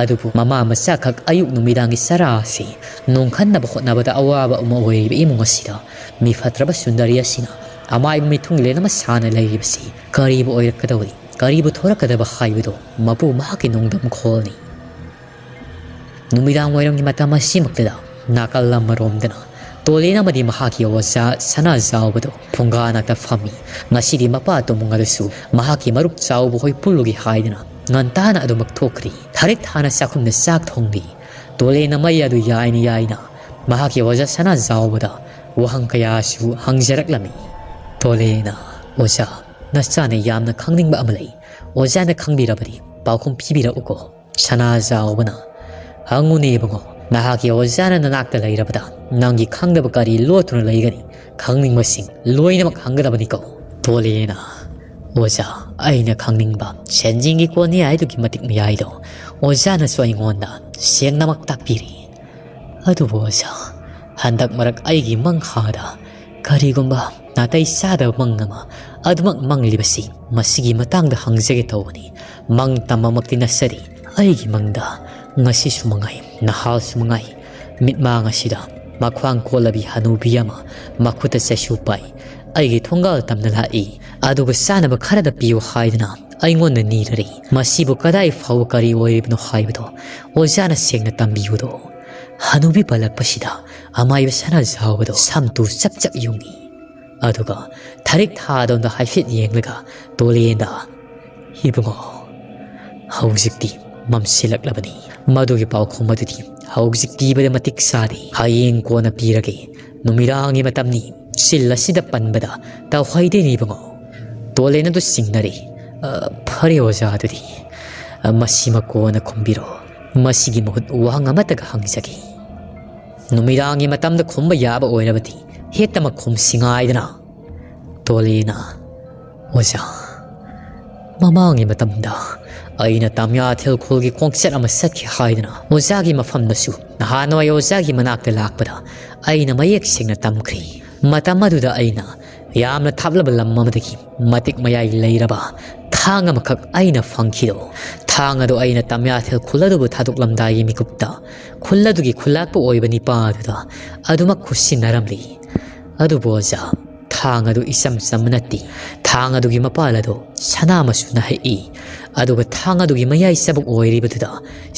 ꯑꯗꯨꯕꯨ ꯃꯃꯥ ꯃꯆꯥꯈꯛ ꯑꯌꯨꯛ ꯅꯨꯃꯤꯗꯥꯡꯒꯤ ꯆꯔꯥ ꯑꯁꯤ ꯅꯣꯡꯈꯟꯅꯕ ꯍꯣꯠꯅꯕꯗ ꯑꯋꯥꯕ ꯑꯃ ꯑꯣꯏꯔꯤꯕ ꯏꯃꯨꯡ ꯑꯁꯤꯗ ꯃꯤ ꯐꯠꯇ꯭ꯔꯕ ꯁꯨꯟꯗꯔꯤ ꯑꯁꯤꯅ ꯑꯃꯥꯏꯕ ꯃꯤꯊꯨꯡꯂꯦꯟ ꯑꯃ ꯁꯥꯅ ꯂꯩꯔꯤꯕꯁꯤ ꯀꯔꯤꯕꯨ ꯑꯣꯏꯔꯛꯀꯗꯧꯔꯤ, ꯀꯔꯤꯕꯨ ꯊꯣꯔꯛꯀꯗꯕ ꯍꯥꯏꯕꯗꯨ ꯃꯄꯨ ꯃꯍꯥꯛꯀꯤ ꯅꯣꯡꯗꯝꯈꯣꯜꯅꯤ꯫ ꯅꯨꯃꯤꯗꯥꯡ ꯋꯥꯏꯔꯝꯒꯤ ꯃꯇꯝ ꯑꯁꯤꯃꯛꯇꯗ ꯅꯥꯀꯜ ꯑꯃꯔꯣꯝꯗꯅ ꯇꯣꯂꯦꯟ ꯑꯃꯗꯤ ꯃꯍꯥꯛꯀꯤ ꯑꯣꯖꯥ ꯁꯅꯥꯖꯥꯎꯕꯗꯨ ꯐꯨꯡꯒꯥ ꯅꯥꯛꯇ ꯐꯝꯃꯤ꯫ ꯉꯁꯤꯗꯤ ꯃꯄꯥ ꯇꯣꯃꯨꯡ ꯑꯗꯨꯁꯨ ꯃꯍꯥꯛꯀꯤ ꯃꯔꯨꯞ ꯆꯥꯎꯕ ꯍꯣꯏ ꯄꯨꯜꯂꯨꯒꯦ ꯍꯥꯏꯗꯨꯅ ꯉꯟꯇꯥꯅ ꯑꯗꯨꯃꯛ ꯊꯣꯛꯈ꯭ꯔꯤ꯫ ꯊꯥꯔꯤꯛ ꯊꯥꯅ ꯆꯥꯛꯈꯨꯝꯗ ꯆꯥꯛ ꯊꯣꯡꯂꯤ꯫ ꯇꯣꯂꯦꯟꯅ ꯃꯩ ꯑꯗꯨ ꯌꯥꯏꯅ ꯌꯥꯏꯅ ꯃꯍꯥꯛꯀꯤ ꯑꯣꯖꯥ ꯁꯅꯥꯖꯥꯎꯕꯗ ꯋꯥꯍꯪ ꯀꯌꯥꯁꯨ ꯍꯪꯖꯔꯛꯂꯝꯃꯤ꯫ ꯇꯣꯂꯦꯟꯅ, "ꯑꯣꯖꯥ, ꯅꯆꯥꯅ ꯌꯥꯝꯅ ꯈꯪꯅꯤꯡꯕ ꯑꯃ ꯂꯩ꯫ ꯑꯣꯖꯥꯅ ꯈꯪꯕꯤꯔꯕꯗꯤ ꯄꯥꯎꯈꯨꯝ ꯄꯤꯕꯤꯔꯛꯎꯀꯣ꯫" ꯁꯅꯥꯖꯥꯎꯕꯅ, "ꯍꯪꯉꯨꯅꯦ ꯏꯕꯨꯡꯉꯣ, ꯅꯍꯥꯛꯀꯤ ꯑꯣꯖꯥꯅ ꯅꯅꯥꯛꯇ ꯂꯩꯔꯕꯗ ꯅꯪꯒꯤ ꯈꯪꯗꯕ ꯀꯔꯤ ꯂꯣꯠꯇꯨꯅ ꯂꯩꯒꯅꯤ? ꯈꯪꯅꯤꯡꯕꯁꯤꯡ ꯂꯣꯏꯅꯃꯛ ꯍꯪꯒꯗꯕꯅꯤꯀꯣ꯫" ꯇꯣꯂꯦꯅ, "ꯑꯣꯖꯥ, ꯑꯩꯅ ꯈꯪꯅꯤꯡꯕ ꯁꯦꯟꯖꯤꯡꯒꯤ ꯀꯣꯟꯌꯥꯏꯗꯨꯒꯤ ꯃꯇꯤꯛ ꯃꯌꯥꯏꯗꯣ ꯑꯣꯖꯥꯅꯁꯨ ꯑꯩꯉꯣꯟꯗ ꯁꯦꯡꯅꯃꯛ ꯇꯥꯛꯄꯤꯔꯤ꯫ ꯑꯗꯨꯕꯨ ꯑꯣꯖꯥ, ꯍꯟꯗꯛ ꯃꯔꯛ ꯑꯩꯒꯤ ꯃꯪꯍꯥꯗ ꯀꯔꯤꯒꯨꯝꯕ ꯅꯥꯇꯩ ꯆꯥꯗꯕ ꯃꯪ ꯑꯃ ꯑꯗꯨꯃꯛ ꯃꯪꯂꯤꯕꯁꯤ ꯃꯁꯤꯒꯤ ꯃꯇꯥꯡꯗ ꯍꯪꯖꯒꯦ ꯇꯧꯕꯅꯤ꯫ ꯃꯪ ꯇꯝꯕꯃꯛꯇꯤ ꯅꯠꯆꯗꯦ꯫ ꯑꯩꯒꯤ ꯃꯪꯗ ꯉꯁꯤꯁꯨ ꯃꯉꯥꯏ, ꯅꯍꯥꯜꯁꯨ ꯃꯉꯥꯏ, ꯃꯤꯠꯃꯥꯡ ꯑꯁꯤꯗ ꯃꯈ꯭ꯋꯥꯡ ꯀꯣꯜꯂꯕꯤ ꯍꯅꯨꯕꯤ ꯑꯃ ꯃꯈꯨꯠꯇ ꯆꯩꯁꯨ ꯄꯥꯏ ꯑꯩꯒꯤ ꯊꯣꯡꯒꯥꯜ ꯇꯝꯅ ꯂꯥꯛꯏ꯫ ꯑꯗꯨꯒ ꯆꯥꯅꯕ ꯈꯔꯗ ꯄꯤꯌꯨ ꯍꯥꯏꯗꯨꯅ ꯑꯩꯉꯣꯟꯗ ꯅꯤꯔꯔꯤ꯫ ꯃꯁꯤꯕꯨ ꯀꯗꯥꯏ ꯐꯥꯎꯕ ꯀꯔꯤ ꯑꯣꯏꯔꯤꯕꯅꯣ ꯍꯥꯏꯕꯗꯣ ꯑꯣꯖꯥꯅ ꯁꯦꯡꯅ ꯇꯝꯕꯤꯌꯨꯗꯣ꯫" ꯍꯅꯨꯕꯤ ꯄꯜꯂꯛꯄꯁꯤꯗ ꯑꯃꯥꯏꯕ ꯁꯅꯥꯖꯥꯎꯕꯗꯣ ꯁꯝꯇꯨ ꯆꯞ ꯆꯞ ꯌꯨꯡꯏ꯫ ꯑꯗꯨꯒ ꯊꯥꯔꯤꯛ ꯊꯥꯗꯣꯝꯗ ꯍꯥꯏꯐꯦꯠ ꯌꯦꯡꯂꯒ ꯇꯣꯂꯦꯟꯗ, "ꯏꯕꯨꯡꯉꯣ, ꯍꯧꯖꯤꯛꯇꯤ ꯃꯝꯁꯤꯜꯂꯛꯂꯕꯅꯤ꯫ ꯃꯗꯨꯒꯤ ꯄꯥꯎꯈꯨꯝ ꯑꯗꯨꯗꯤ ꯍꯧꯖꯤꯛ ꯄꯤꯕꯗ ꯃꯇꯤꯛ ꯆꯥꯗꯦ꯫ ꯍꯌꯦꯡ ꯀꯣꯟꯅ ꯄꯤꯔꯒꯦ꯫ ꯅꯨꯃꯤꯗꯥꯡꯒꯤ ꯃꯇꯝꯅꯤ꯫ ꯆꯤꯜ ꯑꯁꯤꯗ ꯄꯟꯕꯗ ꯇꯧꯍꯩꯗꯦꯅꯦ ꯏꯕꯨꯡꯉꯣ꯫" ꯇꯣꯂꯦꯟ ꯑꯗꯨ ꯆꯤꯡꯅꯔꯦ꯫ "ꯑ, ꯐꯔꯦ ꯑꯣꯖꯥ, ꯑꯗꯨꯗꯤ, ꯑ, ꯃꯁꯤꯃ ꯀꯣꯟꯅ ꯈꯨꯝꯕꯤꯔꯣ꯫ ꯃꯁꯤꯒꯤ ꯃꯍꯨꯠ ꯋꯥꯍꯪ ꯑꯃꯠꯇꯒ ꯍꯪꯖꯒꯦ꯫ ꯅꯨꯃꯤꯗꯥꯡꯒꯤ ꯃꯇꯝꯗ ꯈꯨꯝꯕ ꯌꯥꯕ ꯑꯣꯏꯔꯕꯗꯤ ꯍꯦꯛꯇꯃꯛ ꯈꯨꯝꯁꯤ ꯉꯥꯏꯗꯅ꯫" ꯇꯣꯂꯦꯅ, "ꯑꯣꯖꯥ, ꯃꯃꯥꯡꯒꯤ ꯃꯇꯝꯗ ꯑꯩꯅ ꯇꯥꯃꯤꯌꯥꯊꯦꯜ ꯈꯨꯜꯒꯤ ꯈꯣꯡꯆꯠ ꯑꯃ ꯆꯠꯈꯤ ꯍꯥꯏꯗꯨꯅ ꯑꯣꯖꯥꯒꯤ ꯃꯐꯝꯗꯁꯨ ꯅꯍꯥꯟꯋꯥꯏ ꯑꯣꯖꯥꯒꯤ ꯃꯅꯥꯛꯇ ꯂꯥꯛꯄꯗ ꯑꯩꯅ ꯃꯌꯦꯛ ꯁꯦꯡꯅ ꯇꯝꯈ꯭ꯔꯤ꯫ ꯃꯇꯝ ꯑꯗꯨꯗ ꯑꯩꯅ ꯌꯥꯝꯅ ꯊꯥꯞꯂꯕ ꯂꯝ ꯑꯃꯗꯒꯤ ꯃꯇꯤꯛ ꯃꯌꯥꯏ ꯂꯩꯔꯕ ꯊꯥꯡ ꯑꯃꯈꯛ ꯑꯩꯅ ꯐꯪꯈꯤꯗꯣ, ꯊꯥꯡ ꯑꯗꯨ ꯑꯩꯅ ꯇꯥꯃꯤꯌꯥꯊꯦꯜ ꯈꯨꯜ ꯑꯗꯨꯕꯨ ꯊꯥꯗꯣꯛꯂꯝꯗꯥꯏꯒꯤ ꯃꯤꯀꯨꯞꯇ ꯈꯨꯜ ꯑꯗꯨꯒꯤ ꯈꯨꯜꯂꯥꯛꯄ ꯑꯣꯏꯕ ꯅꯤꯄꯥ ꯑꯗꯨꯗ ꯑꯗꯨꯃꯛ ꯈꯨꯠꯁꯤꯟꯅꯔꯝꯂꯤ꯫ ꯑꯗꯨꯕꯨ ꯑꯣꯖꯥ, ꯊꯥꯡ ꯑꯗꯨ ꯏꯆꯝ ꯆꯝꯕ ꯅꯠꯇꯦ꯫ ꯊꯥꯡ ꯑꯗꯨꯒꯤ ꯃꯄꯥꯜ ꯑꯗꯨ ꯁꯅꯥ ꯃꯆꯨꯅ ꯍꯛꯏ꯫ ꯑꯗꯨꯒ ꯊꯥꯡ ꯑꯗꯨꯒꯤ ꯃꯌꯥꯏ ꯆꯕꯨꯛ ꯑꯣꯏꯔꯤꯕꯗꯨꯗ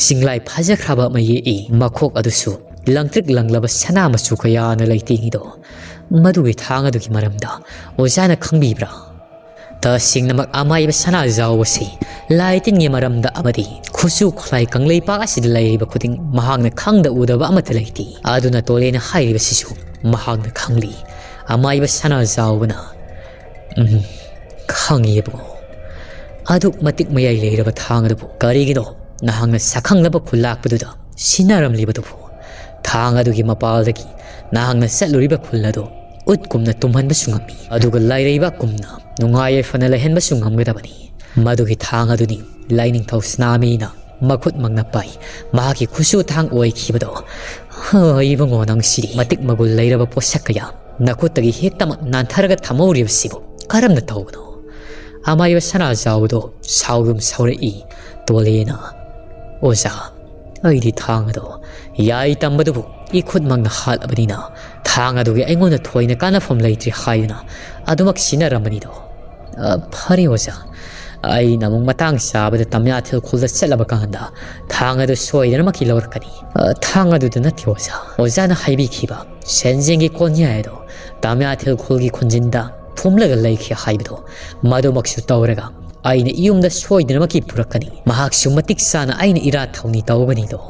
ꯆꯤꯡꯂꯥꯏ ꯐꯖꯈ꯭ꯔꯕ ꯑꯃ ꯌꯦꯛꯏ꯫ ꯃꯈꯣꯛ ꯑꯗꯨꯁꯨ ꯂꯪꯇ꯭ꯔꯤꯛ ꯂꯪꯂꯕ ꯁꯅꯥ ꯃꯆꯨ ꯀꯌꯥꯅ ꯂꯩꯇꯦꯡꯉꯤꯗꯣ, ꯃꯗꯨꯒꯤ ꯊꯥꯡ ꯑꯗꯨꯒꯤ ꯃꯔꯝꯗ ꯑꯣꯖꯥꯅ ꯈꯪꯕꯤꯕ꯭ꯔꯥ?" ꯇꯁꯦꯡꯅꯃꯛ ꯑꯃꯥꯏꯕ ꯁꯅꯥꯖꯥꯎ ꯑꯁꯤ ꯂꯥꯏ ꯇꯤꯟꯒꯤ ꯃꯔꯝꯗ ꯑꯃꯗꯤ ꯈꯨꯠꯁꯨ ꯈꯨꯠꯂꯥꯏ ꯀꯪꯂꯩꯄꯥꯛ ꯑꯁꯤꯗ ꯂꯩꯔꯤꯕ ꯈꯨꯗꯤꯡ ꯃꯍꯥꯛꯅ ꯈꯪꯗ ꯎꯗꯕ ꯑꯃꯠꯇ ꯂꯩꯇꯦ꯫ ꯑꯗꯨꯅ ꯇꯣꯂꯦꯅ ꯍꯥꯏꯔꯤꯕꯁꯤꯁꯨ ꯃꯍꯥꯛꯅ ꯈꯪꯂꯤ꯫ ꯑꯃꯥꯏꯕ ꯁꯅꯥꯖꯥꯎꯕꯅ, "ꯎꯝ, ꯈꯪꯉꯤ ꯏꯕꯨꯡꯉꯣ꯫ ꯑꯗꯨꯛ ꯃꯇꯤꯛ ꯃꯌꯥꯏ ꯂꯩꯔꯕ ꯊꯥꯡ ꯑꯗꯨꯕꯨ ꯀꯔꯤꯒꯤꯅꯣ ꯅꯍꯥꯛꯅ ꯁꯛꯈꯪꯂꯕ ꯈꯨꯜꯂꯥꯛꯄꯗꯨꯗ ꯁꯤꯟꯅꯔꯝꯂꯤꯕꯗꯨꯕꯨ? ꯊꯥꯡ ꯑꯗꯨꯒꯤ ꯃꯄꯥꯜꯗꯒꯤ ꯅꯍꯥꯛꯅ ꯆꯠꯂꯨꯔꯤꯕ ꯈꯨꯜ ꯑꯗꯨ ꯎꯠꯀꯨꯝꯅ ꯇꯨꯝꯍꯟꯕꯁꯨ ꯉꯝꯃꯤ, ꯑꯗꯨꯒ ꯂꯥꯏꯔꯩꯕꯥꯛꯀꯨꯝꯅ ꯅꯨꯡꯉꯥꯏ ꯌꯥꯏꯐꯅ ꯂꯩꯍꯟꯕꯁꯨ ꯉꯝꯒꯗꯕꯅꯤ꯫ ꯃꯗꯨꯒꯤ ꯊꯥꯡ ꯑꯗꯨꯅꯤ ꯂꯥꯏꯅꯤꯡꯊꯧ ꯁꯅꯥꯃꯍꯤꯅ ꯃꯈꯨꯠꯃꯛꯅ ꯄꯥꯏ꯫ ꯃꯍꯥꯛꯀꯤ ꯈꯨꯠꯁꯨ ꯊꯥꯡ ꯑꯣꯏꯈꯤꯕꯗꯣ꯫ ꯍ, ꯏꯕꯨꯡꯉꯣ, ꯅꯪꯁꯤꯗꯤ ꯃꯇꯤꯛ ꯃꯒꯨꯟ ꯂꯩꯔꯕ ꯄꯣꯠꯁꯛ ꯀꯌꯥ ꯅꯈꯨꯠꯇꯒꯤ ꯍꯦꯛꯇꯃꯛ ꯅꯥꯟꯊꯔꯒ ꯊꯝꯍꯧꯔꯤꯕꯁꯤꯕꯨ ꯀꯔꯝꯅ ꯇꯧꯕꯅꯣ?" ꯑꯃꯥꯏꯕ ꯁꯅꯥꯖꯥꯎꯗꯣ ꯁꯥꯎꯗꯨꯝ ꯁꯥꯎꯔꯛꯏ꯫ ꯇꯣꯂꯦꯅ, "ꯑꯣꯖꯥ, ꯑꯩꯗꯤ ꯊꯥꯡ ꯑꯗꯣ ꯌꯥꯏ ꯇꯝꯕꯗꯨꯕꯨ ꯏꯈꯨꯠꯃꯛꯅ ꯍꯥꯠꯂꯕꯅꯤꯅ ꯊꯥꯡ ꯑꯗꯨꯒꯤ ꯑꯩꯉꯣꯟꯗ ꯊꯣꯏꯅ ꯀꯥꯟꯅꯐꯝ ꯂꯩꯇ꯭ꯔꯦ ꯍꯥꯏꯗꯨꯅ ꯑꯗꯨꯃꯛ ꯁꯤꯟꯅꯔꯝꯕꯅꯤꯗꯣ꯫ ꯑ, ꯐꯔꯦ ꯑꯣꯖꯥ, ꯑꯩꯅ ꯑꯃꯨꯛ ꯃꯇꯥꯡ ꯆꯥꯕꯗ ꯇꯥꯃꯤꯌꯥꯊꯦꯜ ꯈꯨꯜꯗ ꯆꯠꯂꯕ ꯀꯥꯟꯗ ꯊꯥꯡ ꯑꯗꯨ ꯁꯣꯏꯗꯅꯃꯛꯀꯤ ꯂꯧꯔꯛꯀꯅꯤ꯫ ꯑ, ꯊꯥꯡ ꯑꯗꯨꯗ ꯅꯠꯇꯦ ꯑꯣꯖꯥ, ꯑꯣꯖꯥꯅ ꯍꯥꯏꯕꯤꯈꯤꯕ ꯁꯦꯟꯖꯦꯡꯒꯤ ꯀꯣꯟꯌꯥꯏ ꯑꯗꯣ ꯇꯥꯃꯤꯌꯥꯊꯦꯜ ꯈꯨꯜꯒꯤ ꯈꯨꯟꯖꯤꯟꯗ ꯐꯨꯝꯂꯒ ꯂꯩꯈꯤ ꯍꯥꯏꯕꯗꯣ, ꯃꯗꯨꯃꯛꯁꯨ ꯇꯧꯔꯒ ꯑꯩꯅ ꯏꯌꯨꯝꯗ ꯁꯣꯏꯗꯅꯃꯛꯀꯤ ꯄꯨꯔꯛꯀꯅꯤ꯫ ꯃꯍꯥꯛꯁꯨ ꯃꯇꯤꯛ ꯆꯥꯅ ꯑꯩꯅ ꯏꯔꯥꯠ ꯊꯧꯅꯤ ꯇꯧꯕꯅꯤꯗꯣ꯫"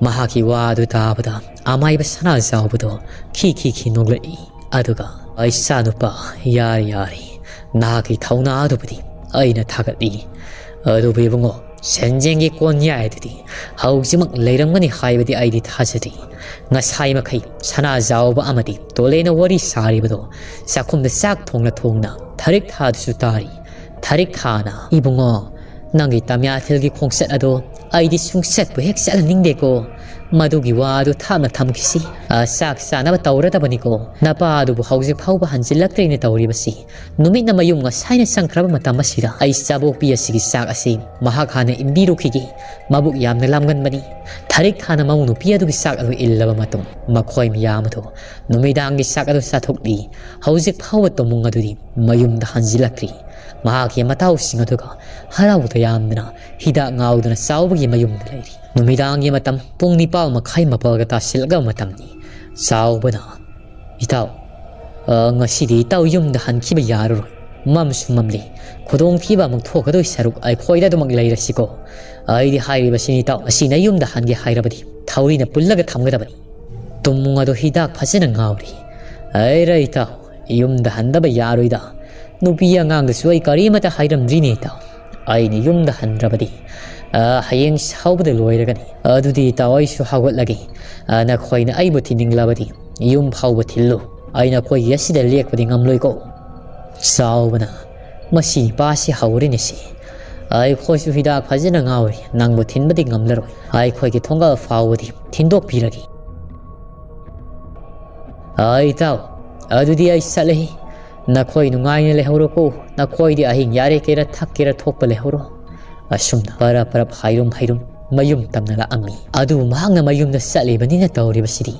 ꯃꯍꯥꯛꯀꯤ ꯋꯥ ꯑꯗꯨ ꯇꯥꯕꯗ ꯑꯃꯥꯏꯕ ꯁꯅꯥꯖꯥꯎꯕꯗꯣ ꯈꯤ ꯈꯤ ꯈꯤ ꯅꯣꯛꯂꯛꯏ꯫ ꯑꯗꯨꯒ, "ꯏꯆꯥꯅꯨꯄꯥ, ꯌꯥꯔꯦ, ꯌꯥꯔꯦ, ꯅꯍꯥꯛꯀꯤ ꯊꯧꯅꯥ ꯑꯗꯨꯕꯨꯗꯤ ꯑꯩꯅ ꯊꯥꯒꯠꯂꯤ꯫ ꯑꯗꯨꯕꯨ ꯏꯕꯨꯡꯉꯣ, ꯁꯦꯟꯖꯦꯡꯒꯤ ꯀꯣꯟꯌꯥꯏ ꯑꯗꯨꯗꯤ ꯍꯧꯖꯤꯛꯃꯛ ꯂꯩꯔꯝꯒꯅꯤ ꯍꯥꯏꯕꯗꯤ ꯑꯩꯗꯤ ꯊꯥꯖꯗꯦ꯫ ꯉꯁꯥꯏ ꯃꯈꯩ ꯁꯅꯥꯖꯥꯎꯕ ꯑꯃꯗꯤ ꯇꯣꯂꯦꯅ ꯋꯥꯔꯤ ꯁꯥꯔꯤꯕꯗꯣ ꯆꯥꯛꯈꯨꯝꯗ ꯆꯥꯛ ꯊꯣꯡꯅ ꯊꯣꯡꯅ ꯊꯔꯤꯛ ꯊꯥꯗꯨꯁꯨ ꯇꯥꯔꯤ꯫ ꯊꯔꯤꯛ ꯊꯥꯅ, "ꯏꯕꯨꯡꯉꯣ, ꯅꯪꯒꯤ ꯇꯃꯤꯌꯥꯊꯤꯜꯒꯤ ꯈꯣꯡꯆꯠ ꯑꯗꯣ ꯑꯩꯗꯤ ꯁꯨꯡꯆꯠꯄꯨ ꯍꯦꯛ ꯆꯠꯍꯟꯅꯤꯡꯗꯦꯀꯣ꯫ ꯃꯗꯨꯒꯤ ꯋꯥ ꯑꯗꯨ ꯊꯥꯞꯅ ꯊꯝꯈꯤꯁꯤ꯫ ꯑ, ꯆꯥꯛ ꯆꯥꯅꯕ ꯇꯧꯔꯗꯕꯅꯤꯀꯣ꯫ ꯅꯄꯥ ꯑꯗꯨꯕꯨ ꯍꯧꯖꯤꯛ ꯐꯥꯎꯕ ꯍꯟꯖꯤꯜꯂꯛꯇ꯭ꯔꯤꯅꯦ ꯇꯧꯔꯤꯕꯁꯤ꯫ ꯅꯨꯃꯤꯠꯅ ꯃꯌꯨꯝ ꯉꯁꯥꯏꯅ ꯆꯪꯈ꯭ꯔꯕ ꯃꯇꯝ ꯑꯁꯤꯗ ꯑꯩ ꯆꯥꯕꯣꯛꯄꯤ ꯑꯁꯤꯒꯤ ꯆꯥꯛ ꯑꯁꯤ ꯃꯍꯥꯛ ꯍꯥꯟꯅ ꯏꯟꯕꯤꯔꯨꯈꯤꯒꯦ꯫ ꯃꯕꯨꯛ ꯌꯥꯝꯅ ꯂꯥꯝꯒꯟꯕꯅꯤ꯫" ꯊꯔꯤꯛ ꯊꯥꯅ ꯃꯧ ꯅꯨꯄꯤ ꯑꯗꯨꯒꯤ ꯆꯥꯛ ꯑꯗꯨ ꯏꯜꯂꯕ ꯃꯇꯨꯡ ꯃꯈꯣꯏ ꯃꯌꯥꯝ ꯑꯗꯨ ꯅꯨꯃꯤꯗꯥꯡꯒꯤ ꯆꯥꯛ ꯑꯗꯨ ꯆꯥꯊꯣꯛꯂꯤ꯫ ꯍꯧꯖꯤꯛ ꯐꯥꯎꯕ ꯇꯣꯃꯨꯡ ꯑꯗꯨꯗꯤ ꯃꯌꯨꯝꯗ ꯍꯟꯖꯤꯜꯂꯛꯇ꯭ꯔꯤ꯫ ꯃꯍꯥꯛꯀꯤ ꯃꯇꯥꯎꯁꯤꯡ ꯑꯗꯨꯒ ꯍꯔꯥꯎ ꯇꯌꯥꯝꯗꯅ ꯍꯤꯗꯥꯛ ꯉꯥꯎꯗꯨꯅ ꯆꯥꯎꯕꯒꯤ ꯃꯌꯨꯝꯗ ꯂꯩꯔꯤ꯫ ꯅꯨꯃꯤꯗꯥꯡꯒꯤ ꯃꯇꯝ ꯄꯨꯡ ꯅꯤꯄꯥꯜ ꯃꯈꯥꯏ ꯃꯥꯄꯜꯒ ꯇꯥꯁꯤꯜꯂꯛꯂꯕ ꯃꯇꯝꯅꯤ꯫ ꯆꯥꯎꯕꯅ, "ꯏꯇꯥꯎ, ꯑ, ꯉꯁꯤꯗꯤ ꯏꯇꯥꯎ ꯌꯨꯝꯗ ꯍꯟꯈꯤꯕ ꯌꯥꯔꯔꯣꯏ꯫ ꯃꯝꯁꯨ ꯃꯝꯂꯤ꯫ ꯈꯨꯗꯣꯡꯊꯤꯕ ꯑꯃꯨꯛ ꯊꯣꯛꯀꯗꯣꯏ ꯁꯔꯨꯛ ꯑꯩꯈꯣꯏꯗ ꯑꯗꯨꯃꯛ ꯂꯩꯔꯁꯤꯀꯣ꯫ ꯑꯩꯗꯤ ꯍꯥꯏꯔꯤꯕꯁꯤꯅꯤ ꯏꯇꯥꯎ, ꯉꯁꯤ ꯅꯌꯨꯝꯗ ꯍꯟꯒꯦ ꯍꯥꯏꯔꯕꯗꯤ ꯊꯧꯔꯤꯅ ꯄꯨꯜꯂꯒ ꯊꯝꯒꯗꯕꯅꯤ꯫" ꯇꯨꯝꯃꯨꯡ ꯑꯗꯨ ꯍꯤꯗꯥꯛ ꯐꯖꯅ ꯉꯥꯎꯔꯤ꯫ "ꯑꯩꯔ ꯏꯇꯥꯎ, ꯌꯨꯝꯗ ꯍꯟꯗꯕ ꯌꯥꯔꯣꯏꯗ꯫ ꯅꯨꯄꯤ ꯑꯉꯥꯡꯗꯁꯨ ꯑꯩ ꯀꯔꯤꯃꯇ ꯍꯥꯏꯔꯝꯗ꯭ꯔꯤꯅꯦ ꯏꯇꯥꯎ꯫ ꯑꯩꯅ ꯌꯨꯝꯗ ꯍꯟꯗ꯭ꯔꯕꯗꯤ, ꯑ, ꯍꯌꯦꯡ ꯁꯥꯎꯕꯗ ꯂꯣꯏꯔꯒꯅꯤ꯫ ꯑꯗꯨꯗꯤ ꯏꯇꯥꯎ, ꯑꯩꯁꯨ ꯍꯧꯒꯠꯂꯒꯦ꯫ ꯑ, ꯅꯈꯣꯏꯅ ꯑꯩꯕꯨ ꯊꯤꯟꯅꯤꯡꯂꯕꯗꯤ ꯌꯨꯝ ꯐꯥꯎꯕ ꯊꯤꯜꯂꯨ꯫ ꯑꯩ ꯅꯈꯣꯏꯒꯤ ꯑꯁꯤꯗ ꯂꯦꯛꯄꯗꯤ ꯉꯝꯂꯣꯏꯀꯣ꯫" ꯆꯥꯎꯕꯅ, "ꯃꯁꯤ ꯅꯨꯄꯥꯁꯤ ꯍꯧꯔꯦꯅꯦ ꯁꯤ꯫ ꯑꯩꯈꯣꯏꯁꯨ ꯍꯤꯗꯥꯛ ꯐꯖꯅ ꯉꯥꯎꯔꯤ, ꯅꯪꯕꯨ ꯊꯤꯟꯕꯗꯤ ꯉꯝꯂꯔꯣꯏ꯫ ꯑꯩꯈꯣꯏꯒꯤ ꯊꯣꯡꯒꯥꯜ ꯐꯥꯎꯕꯗꯤ ꯊꯤꯟꯗꯣꯛꯄꯤꯔꯒꯦ꯫" "ꯑ, ꯏꯇꯥꯎ, ꯑꯗꯨꯗꯤ ꯑꯩ ꯆꯠꯂꯦ꯫ ꯅꯈꯣꯏ ꯅꯨꯡꯉꯥꯏꯅ ꯂꯩꯍꯧꯔꯣꯀꯣ꯫ ꯅꯈꯣꯏꯗꯤ ꯑꯍꯤꯡ ꯌꯥꯔꯦ ꯀꯦꯔ ꯊꯛꯀꯦꯔ ꯊꯣꯛꯄ ꯂꯩꯍꯧꯔꯣ꯫" ꯑꯁꯨꯝꯅ ꯄꯔꯞ ꯄꯔꯞ ꯍꯥꯏꯔꯨꯝ ꯍꯥꯏꯔꯨꯝ ꯃꯌꯨꯝ ꯇꯝꯅ ꯂꯥꯛꯑꯝꯃꯤ꯫ ꯑꯗꯨꯕꯨ ꯃꯍꯥꯛꯅ ꯃꯌꯨꯝꯗ ꯆꯠꯂꯤꯕꯅꯤꯅ ꯇꯧꯔꯤꯕꯁꯤꯗꯤ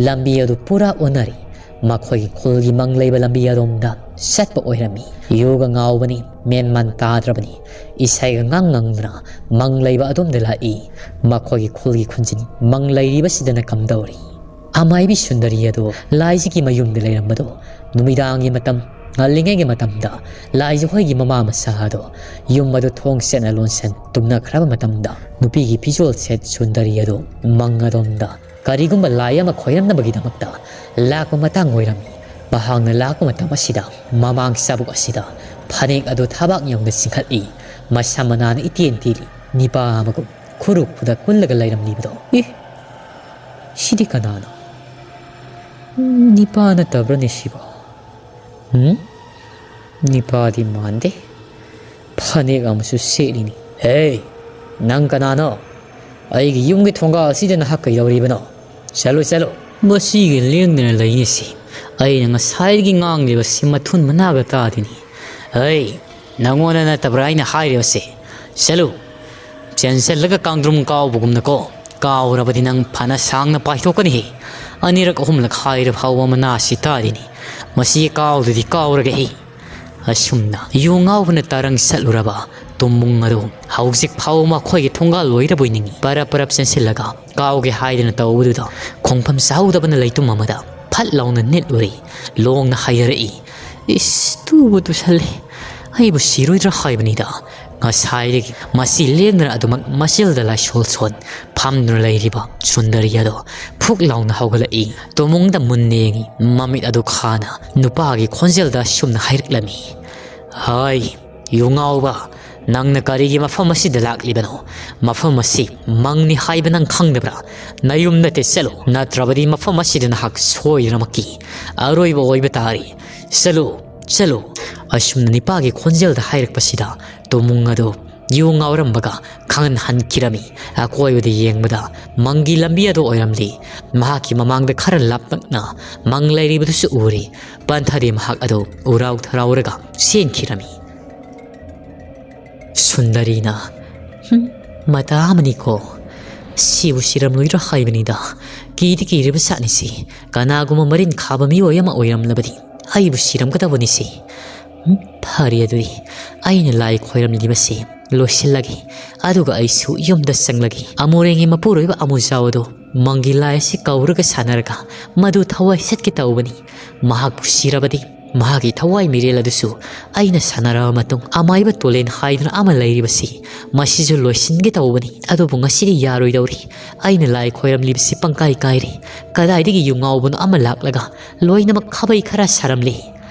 ꯂꯝꯕꯤ ꯑꯗꯨ ꯄꯨꯔꯥ ꯑꯣꯟꯅꯔꯦ꯫ ꯃꯈꯣꯏꯒꯤ ꯈꯨꯜꯒꯤ ꯃꯪ ꯂꯩꯕ ꯂꯝꯕꯤ ꯑꯗꯣꯝꯗ ꯆꯠꯄ ꯑꯣꯏꯔꯝꯃꯤ꯫ ꯌꯨꯒ ꯉꯥꯎꯕꯅꯤ, ꯃꯦꯟ ꯃꯥꯟ ꯇꯥꯗ꯭ꯔꯕꯅꯤ꯫ ꯏꯁꯩꯒ ꯉꯥꯡ ꯉꯪꯗꯨꯅ ꯃꯪ ꯂꯩꯕ ꯑꯗꯣꯝꯗ ꯂꯥꯛꯏ꯫ ꯃꯈꯣꯏꯒꯤ ꯈꯨꯜꯒꯤ ꯈꯨꯟꯖꯤꯟ ꯃꯪ ꯂꯩꯔꯤꯕꯁꯤꯗꯅ ꯀꯝꯗꯧꯔꯤ? ꯑꯃꯥꯏꯕꯤ ꯁꯨꯟꯗꯔꯤ ꯑꯗꯣ ꯂꯥꯏꯖꯒꯤ ꯃꯌꯨꯝꯗ ꯂꯩꯔꯝꯕꯗꯣ ꯅꯨꯃꯤꯗꯥꯡꯒꯤ ꯃꯇꯝ, ꯉꯜꯂꯤꯉꯩꯒꯤ ꯃꯇꯝꯗ ꯂꯥꯏꯖ ꯍꯣꯏꯒꯤ ꯃꯃꯥ ꯃꯆꯥ ꯑꯗꯣ ꯌꯨꯝ ꯑꯗꯨ ꯊꯣꯡ ꯁꯦꯠꯅ ꯂꯣꯟꯁꯟ ꯇꯨꯝꯅꯈ꯭ꯔꯕ ꯃꯇꯝꯗ ꯅꯨꯄꯤꯒꯤ ꯐꯤꯖꯣꯜ ꯁꯦꯠ ꯁꯨꯟꯗꯔꯤ ꯑꯗꯣ ꯃꯪ ꯑꯗꯣꯝꯗ ꯀꯔꯤꯒꯨꯝꯕ ꯂꯥꯏ ꯑꯃ ꯈꯣꯏꯔꯝꯅꯕꯒꯤꯗꯃꯛꯇ ꯂꯥꯛꯄ ꯃꯇꯥꯡ ꯑꯣꯏꯔꯝꯃꯤ꯫ ꯃꯍꯥꯛꯅ ꯂꯥꯛꯄ ꯃꯇꯝ ꯑꯁꯤꯗ ꯃꯃꯥꯡ ꯆꯥꯕꯨꯛ ꯑꯁꯤꯗ ꯐꯅꯦꯛ ꯑꯗꯨ ꯊꯕꯥꯛ ꯌꯧꯅ ꯆꯤꯡꯈꯠꯂꯤ꯫ ꯃꯁꯝ ꯃꯅꯥꯅ ꯏꯇꯦꯟ ꯇꯦꯜꯂꯤ꯫ ꯅꯤꯄꯥ ꯑꯃꯒꯨꯝ ꯈꯨꯔꯨ ꯈꯨꯗ ꯀꯨꯜꯂꯒ ꯂꯩꯔꯝꯂꯤꯕꯗꯣ꯫ ꯑꯦ, ꯁꯤꯗꯤ ꯀꯅꯥꯅꯣ? ꯅꯤꯄꯥ ꯅꯠꯇꯕ꯭ꯔꯅꯦ ꯁꯤꯕꯣ? ꯎꯝ? ꯅꯤꯄꯥꯗꯤ ꯃꯥꯟꯗꯦ꯫ ꯐꯅꯦꯛ ꯑꯃꯁꯨ ꯁꯦꯠꯂꯤꯅꯤ꯫ ꯍꯦ, ꯅꯪ ꯀꯅꯥꯅꯣ? ꯑꯩꯒꯤ ꯌꯨꯝꯒꯤ ꯊꯣꯡꯒꯥꯜ ꯑꯁꯤꯗ ꯅꯍꯥꯛ ꯀꯩꯗꯧꯔꯤꯕꯅꯣ? ꯆꯠꯂꯨ, ꯆꯠꯂꯨ꯫ ꯃꯁꯤꯒ ꯂꯦꯡꯗꯅ ꯂꯩꯅꯤꯁꯤ꯫ ꯑꯩꯅ ꯉꯁꯥꯏꯗꯒꯤ ꯉꯥꯡꯂꯤꯕꯁꯤ ꯃꯊꯨꯟ ꯃꯅꯥꯒ ꯇꯥꯗꯦꯅꯤ꯫ ꯍꯩ, ꯅꯪꯉꯣꯟꯗ ꯅꯠꯇꯕ꯭ꯔꯥ ꯑꯩꯅ ꯍꯥꯏꯔꯤꯕꯁꯦ? ꯆꯠꯂꯨ꯫ ꯆꯦꯟꯁꯤꯜꯂꯒ ꯀꯥꯡꯗ꯭ꯔꯨꯝ ꯀꯥꯎꯕꯒꯨꯝꯅꯀꯣ꯫ ꯀꯥꯎꯔꯕꯗꯤ ꯅꯪ ꯐꯅ ꯁꯥꯡꯅ ꯄꯥꯏꯊꯣꯛꯀꯅꯤꯍꯦ꯫ ꯑꯅꯤꯔꯛ ꯑꯍꯨꯝꯂꯛ ꯍꯥꯏꯔ ꯐꯥꯎꯕ ꯃꯅꯥꯁꯤ ꯇꯥꯗꯦꯅꯤ꯫ ꯃꯁꯤ ꯀꯥꯎꯗꯨꯗꯤ ꯀꯥꯎꯔꯒꯦ ꯍꯦ꯫ ꯑꯁꯨꯝꯅ ꯌꯨ ꯉꯥꯎꯕꯅ ꯇꯔꯪ ꯆꯠꯂꯨꯔꯕ ꯇꯨꯝꯕꯨꯡ ꯑꯗꯨ ꯍꯧꯖꯤꯛ ꯐꯥꯎꯕ ꯃꯈꯣꯏꯒꯤ ꯊꯣꯡꯒꯥꯜ ꯂꯣꯏꯔꯕꯣꯏ ꯅꯤꯡꯏ꯫ ꯄꯔꯞ ꯄꯔꯞ ꯆꯦꯟꯁꯤꯜꯂꯒ ꯀꯥꯎꯒꯦ ꯍꯥꯏꯗꯅ ꯇꯧꯕꯗꯨꯗ ꯈꯣꯡꯐꯝ ꯆꯥꯍꯧꯗꯕꯅ ꯂꯩꯇꯨꯝ ꯑꯃꯗ ꯐꯠ ꯂꯥꯎꯅ ꯅꯤꯠꯂꯨꯔꯦ꯫ ꯂꯣꯡꯅ ꯍꯥꯏꯊꯔꯛꯏ, "ꯏꯁ, ꯇꯨꯕꯨ ꯇꯨꯁꯜꯂꯦ꯫ ꯑꯩꯕꯨ ꯁꯤꯔꯣꯏꯗ꯭ꯔꯥ ꯍꯥꯏꯕꯅꯤꯗ꯫ ꯉꯁꯥꯏꯗꯒꯤ ꯃꯁꯤ ꯂꯦꯡꯗꯅ ꯑꯗꯨꯃꯛ ꯃꯆꯤꯜꯗ ꯂꯥꯏꯁꯣꯜ ꯁꯣꯟ ꯐꯝꯗꯨꯅ ꯂꯩꯔꯤꯕ ꯁꯨꯟꯗꯔꯤ ꯑꯗꯣ ꯐꯨꯛ ꯂꯥꯎꯅ ꯍꯧꯒꯠꯂꯛꯏ꯫ ꯇꯨꯃꯨꯡꯗ ꯃꯨꯟꯅ ꯌꯦꯡꯏ꯫ ꯃꯃꯤꯠ ꯑꯗꯨ ꯈꯥꯅ ꯅꯨꯄꯥꯒꯤ ꯈꯣꯟꯖꯦꯜꯗ ꯑꯁꯨꯝꯅ ꯍꯥꯏꯔꯛꯂꯝꯃꯤ, "ꯍꯥꯏ, ꯌꯨ ꯉꯥꯎꯕ, ꯅꯪꯅ ꯀꯔꯤꯒꯤ ꯃꯐꯝ ꯑꯁꯤꯗ ꯂꯥꯛꯂꯤꯕꯅꯣ? ꯃꯐꯝ ꯑꯁꯤ ꯃꯪꯅꯤ ꯍꯥꯏꯕ ꯅꯪ ꯈꯪꯗꯕ꯭ꯔꯥ? ꯅꯌꯨꯝ ꯅꯠꯇꯦ, ꯆꯠꯂꯨ, ꯅꯠꯇ꯭ꯔꯕꯗꯤ ꯃꯐꯝ ꯑꯁꯤꯗ ꯅꯍꯥꯛ ꯁꯣꯏꯗꯅꯃꯛꯀꯤ ꯑꯔꯣꯏꯕ ꯑꯣꯏꯕ ꯇꯥꯔꯤ꯫ ꯆꯠꯂꯨ, ꯆꯠꯂꯨ꯫" ꯑꯁꯨꯝꯅ ꯅꯤꯄꯥꯒꯤ ꯈꯣꯟꯖꯦꯜꯗ ꯍꯥꯏꯔꯛꯄꯁꯤꯗ ꯇꯨꯃꯨꯡ ꯑꯗꯨ ꯌꯨ ꯉꯥꯎꯔꯝꯕꯒ ꯈꯪꯍꯟ ꯍꯟꯈꯤꯔꯝꯃꯤ꯫ ꯑꯀꯣꯏꯕꯗ ꯌꯦꯡꯕꯗ ꯃꯪꯒꯤ ꯂꯝꯕꯤ ꯑꯗꯨ ꯑꯣꯏꯔꯝꯂꯤ꯫ ꯃꯍꯥꯛꯀꯤ ꯃꯃꯥꯡꯗ ꯈꯔ ꯂꯥꯞꯇꯛꯅ ꯃꯪ ꯂꯩꯔꯤꯕꯗꯨꯁꯨ ꯎꯔꯤ꯫ ꯄꯟꯊꯗꯦ ꯃꯍꯥꯛ ꯑꯗꯨ ꯎꯔꯥꯎ ꯊꯔꯥꯎꯔꯒ ꯆꯦꯟꯈꯤꯔꯝꯃꯤ꯫ ꯁꯨꯟꯗꯔꯤꯅ, "ꯍꯨꯝ, ꯃꯇꯥ ꯑꯃꯅꯤꯀꯣ꯫ ꯁꯤꯕꯨ ꯁꯤꯔꯝꯂꯣꯏꯗ꯭ꯔꯥ ꯍꯥꯏꯕꯅꯤꯗ꯫ ꯀꯤꯗꯤ ꯀꯤꯔꯤꯕ ꯖꯥꯠꯅꯤꯁꯤ꯫ ꯀꯅꯥꯒꯨꯝꯕ ꯃꯔꯤꯟ ꯈꯥꯕ ꯃꯤꯑꯣꯏ ꯑꯃ ꯑꯣꯏꯔꯝꯂꯕꯗꯤ ꯑꯩꯕꯨ ꯁꯤꯔꯝꯒꯗꯕꯅꯤꯁꯤ꯫ ꯍꯨꯝ, ꯐꯔꯦ ꯑꯗꯨꯗꯤ꯫ ꯑꯩꯅ ꯂꯥꯏ ꯈꯣꯏꯔꯝꯂꯤꯕꯁꯤ ꯂꯣꯏꯁꯤꯜꯂꯒꯦ꯫ ꯑꯗꯨꯒ ꯑꯩꯁꯨ ꯌꯨꯝꯗ ꯆꯪꯂꯒꯦ꯫ ꯑꯃꯨꯔꯦꯡꯒꯤ ꯃꯄꯨꯔꯣꯏꯕ ꯑꯃꯨꯖꯥꯎ ꯑꯗꯨ ꯃꯪꯒꯤ ꯂꯥꯏ ꯑꯁꯤ ꯀꯧꯔꯒ ꯁꯥꯟꯅꯔꯒ ꯃꯗꯨ ꯊꯋꯥꯏ ꯆꯠꯀꯦ ꯇꯧꯕꯅꯤ꯫ ꯃꯍꯥꯛꯄꯨ ꯁꯤꯔꯕꯗꯤ ꯃꯍꯥꯛꯀꯤ ꯊꯋꯥꯏ ꯃꯤꯔꯦꯜ ꯑꯗꯨꯁꯨ ꯑꯩꯅ ꯁꯥꯟꯅꯔꯕ ꯃꯇꯨꯡ ꯑꯃꯥꯏꯕ ꯇꯣꯂꯦꯟ ꯍꯥꯏꯗꯨꯅ ꯑꯃ ꯂꯩꯔꯤꯕꯁꯤ ꯃꯁꯤꯁꯨ ꯂꯣꯏꯁꯤꯟꯒꯦ ꯇꯧꯕꯅꯤ꯫ ꯑꯗꯨꯕꯨ ꯉꯁꯤꯗꯤ ꯌꯥꯔꯣꯏꯗꯧꯔꯤ꯫ ꯑꯩꯅ ꯂꯥꯏ ꯈꯣꯏꯔꯝꯂꯤꯕꯁꯤ ꯄꯪꯀꯥꯏ ꯀꯥꯏꯔꯦ꯫ ꯀꯗꯥꯏꯗꯒꯤ ꯌꯨ ꯉꯥꯎꯕꯅꯣ ꯑꯃ ꯂꯥꯛꯂꯒ ꯂꯣꯏꯅꯃꯛ ꯈꯥꯕꯩ ꯈꯔ ꯁꯥꯔꯝꯂꯤ꯫"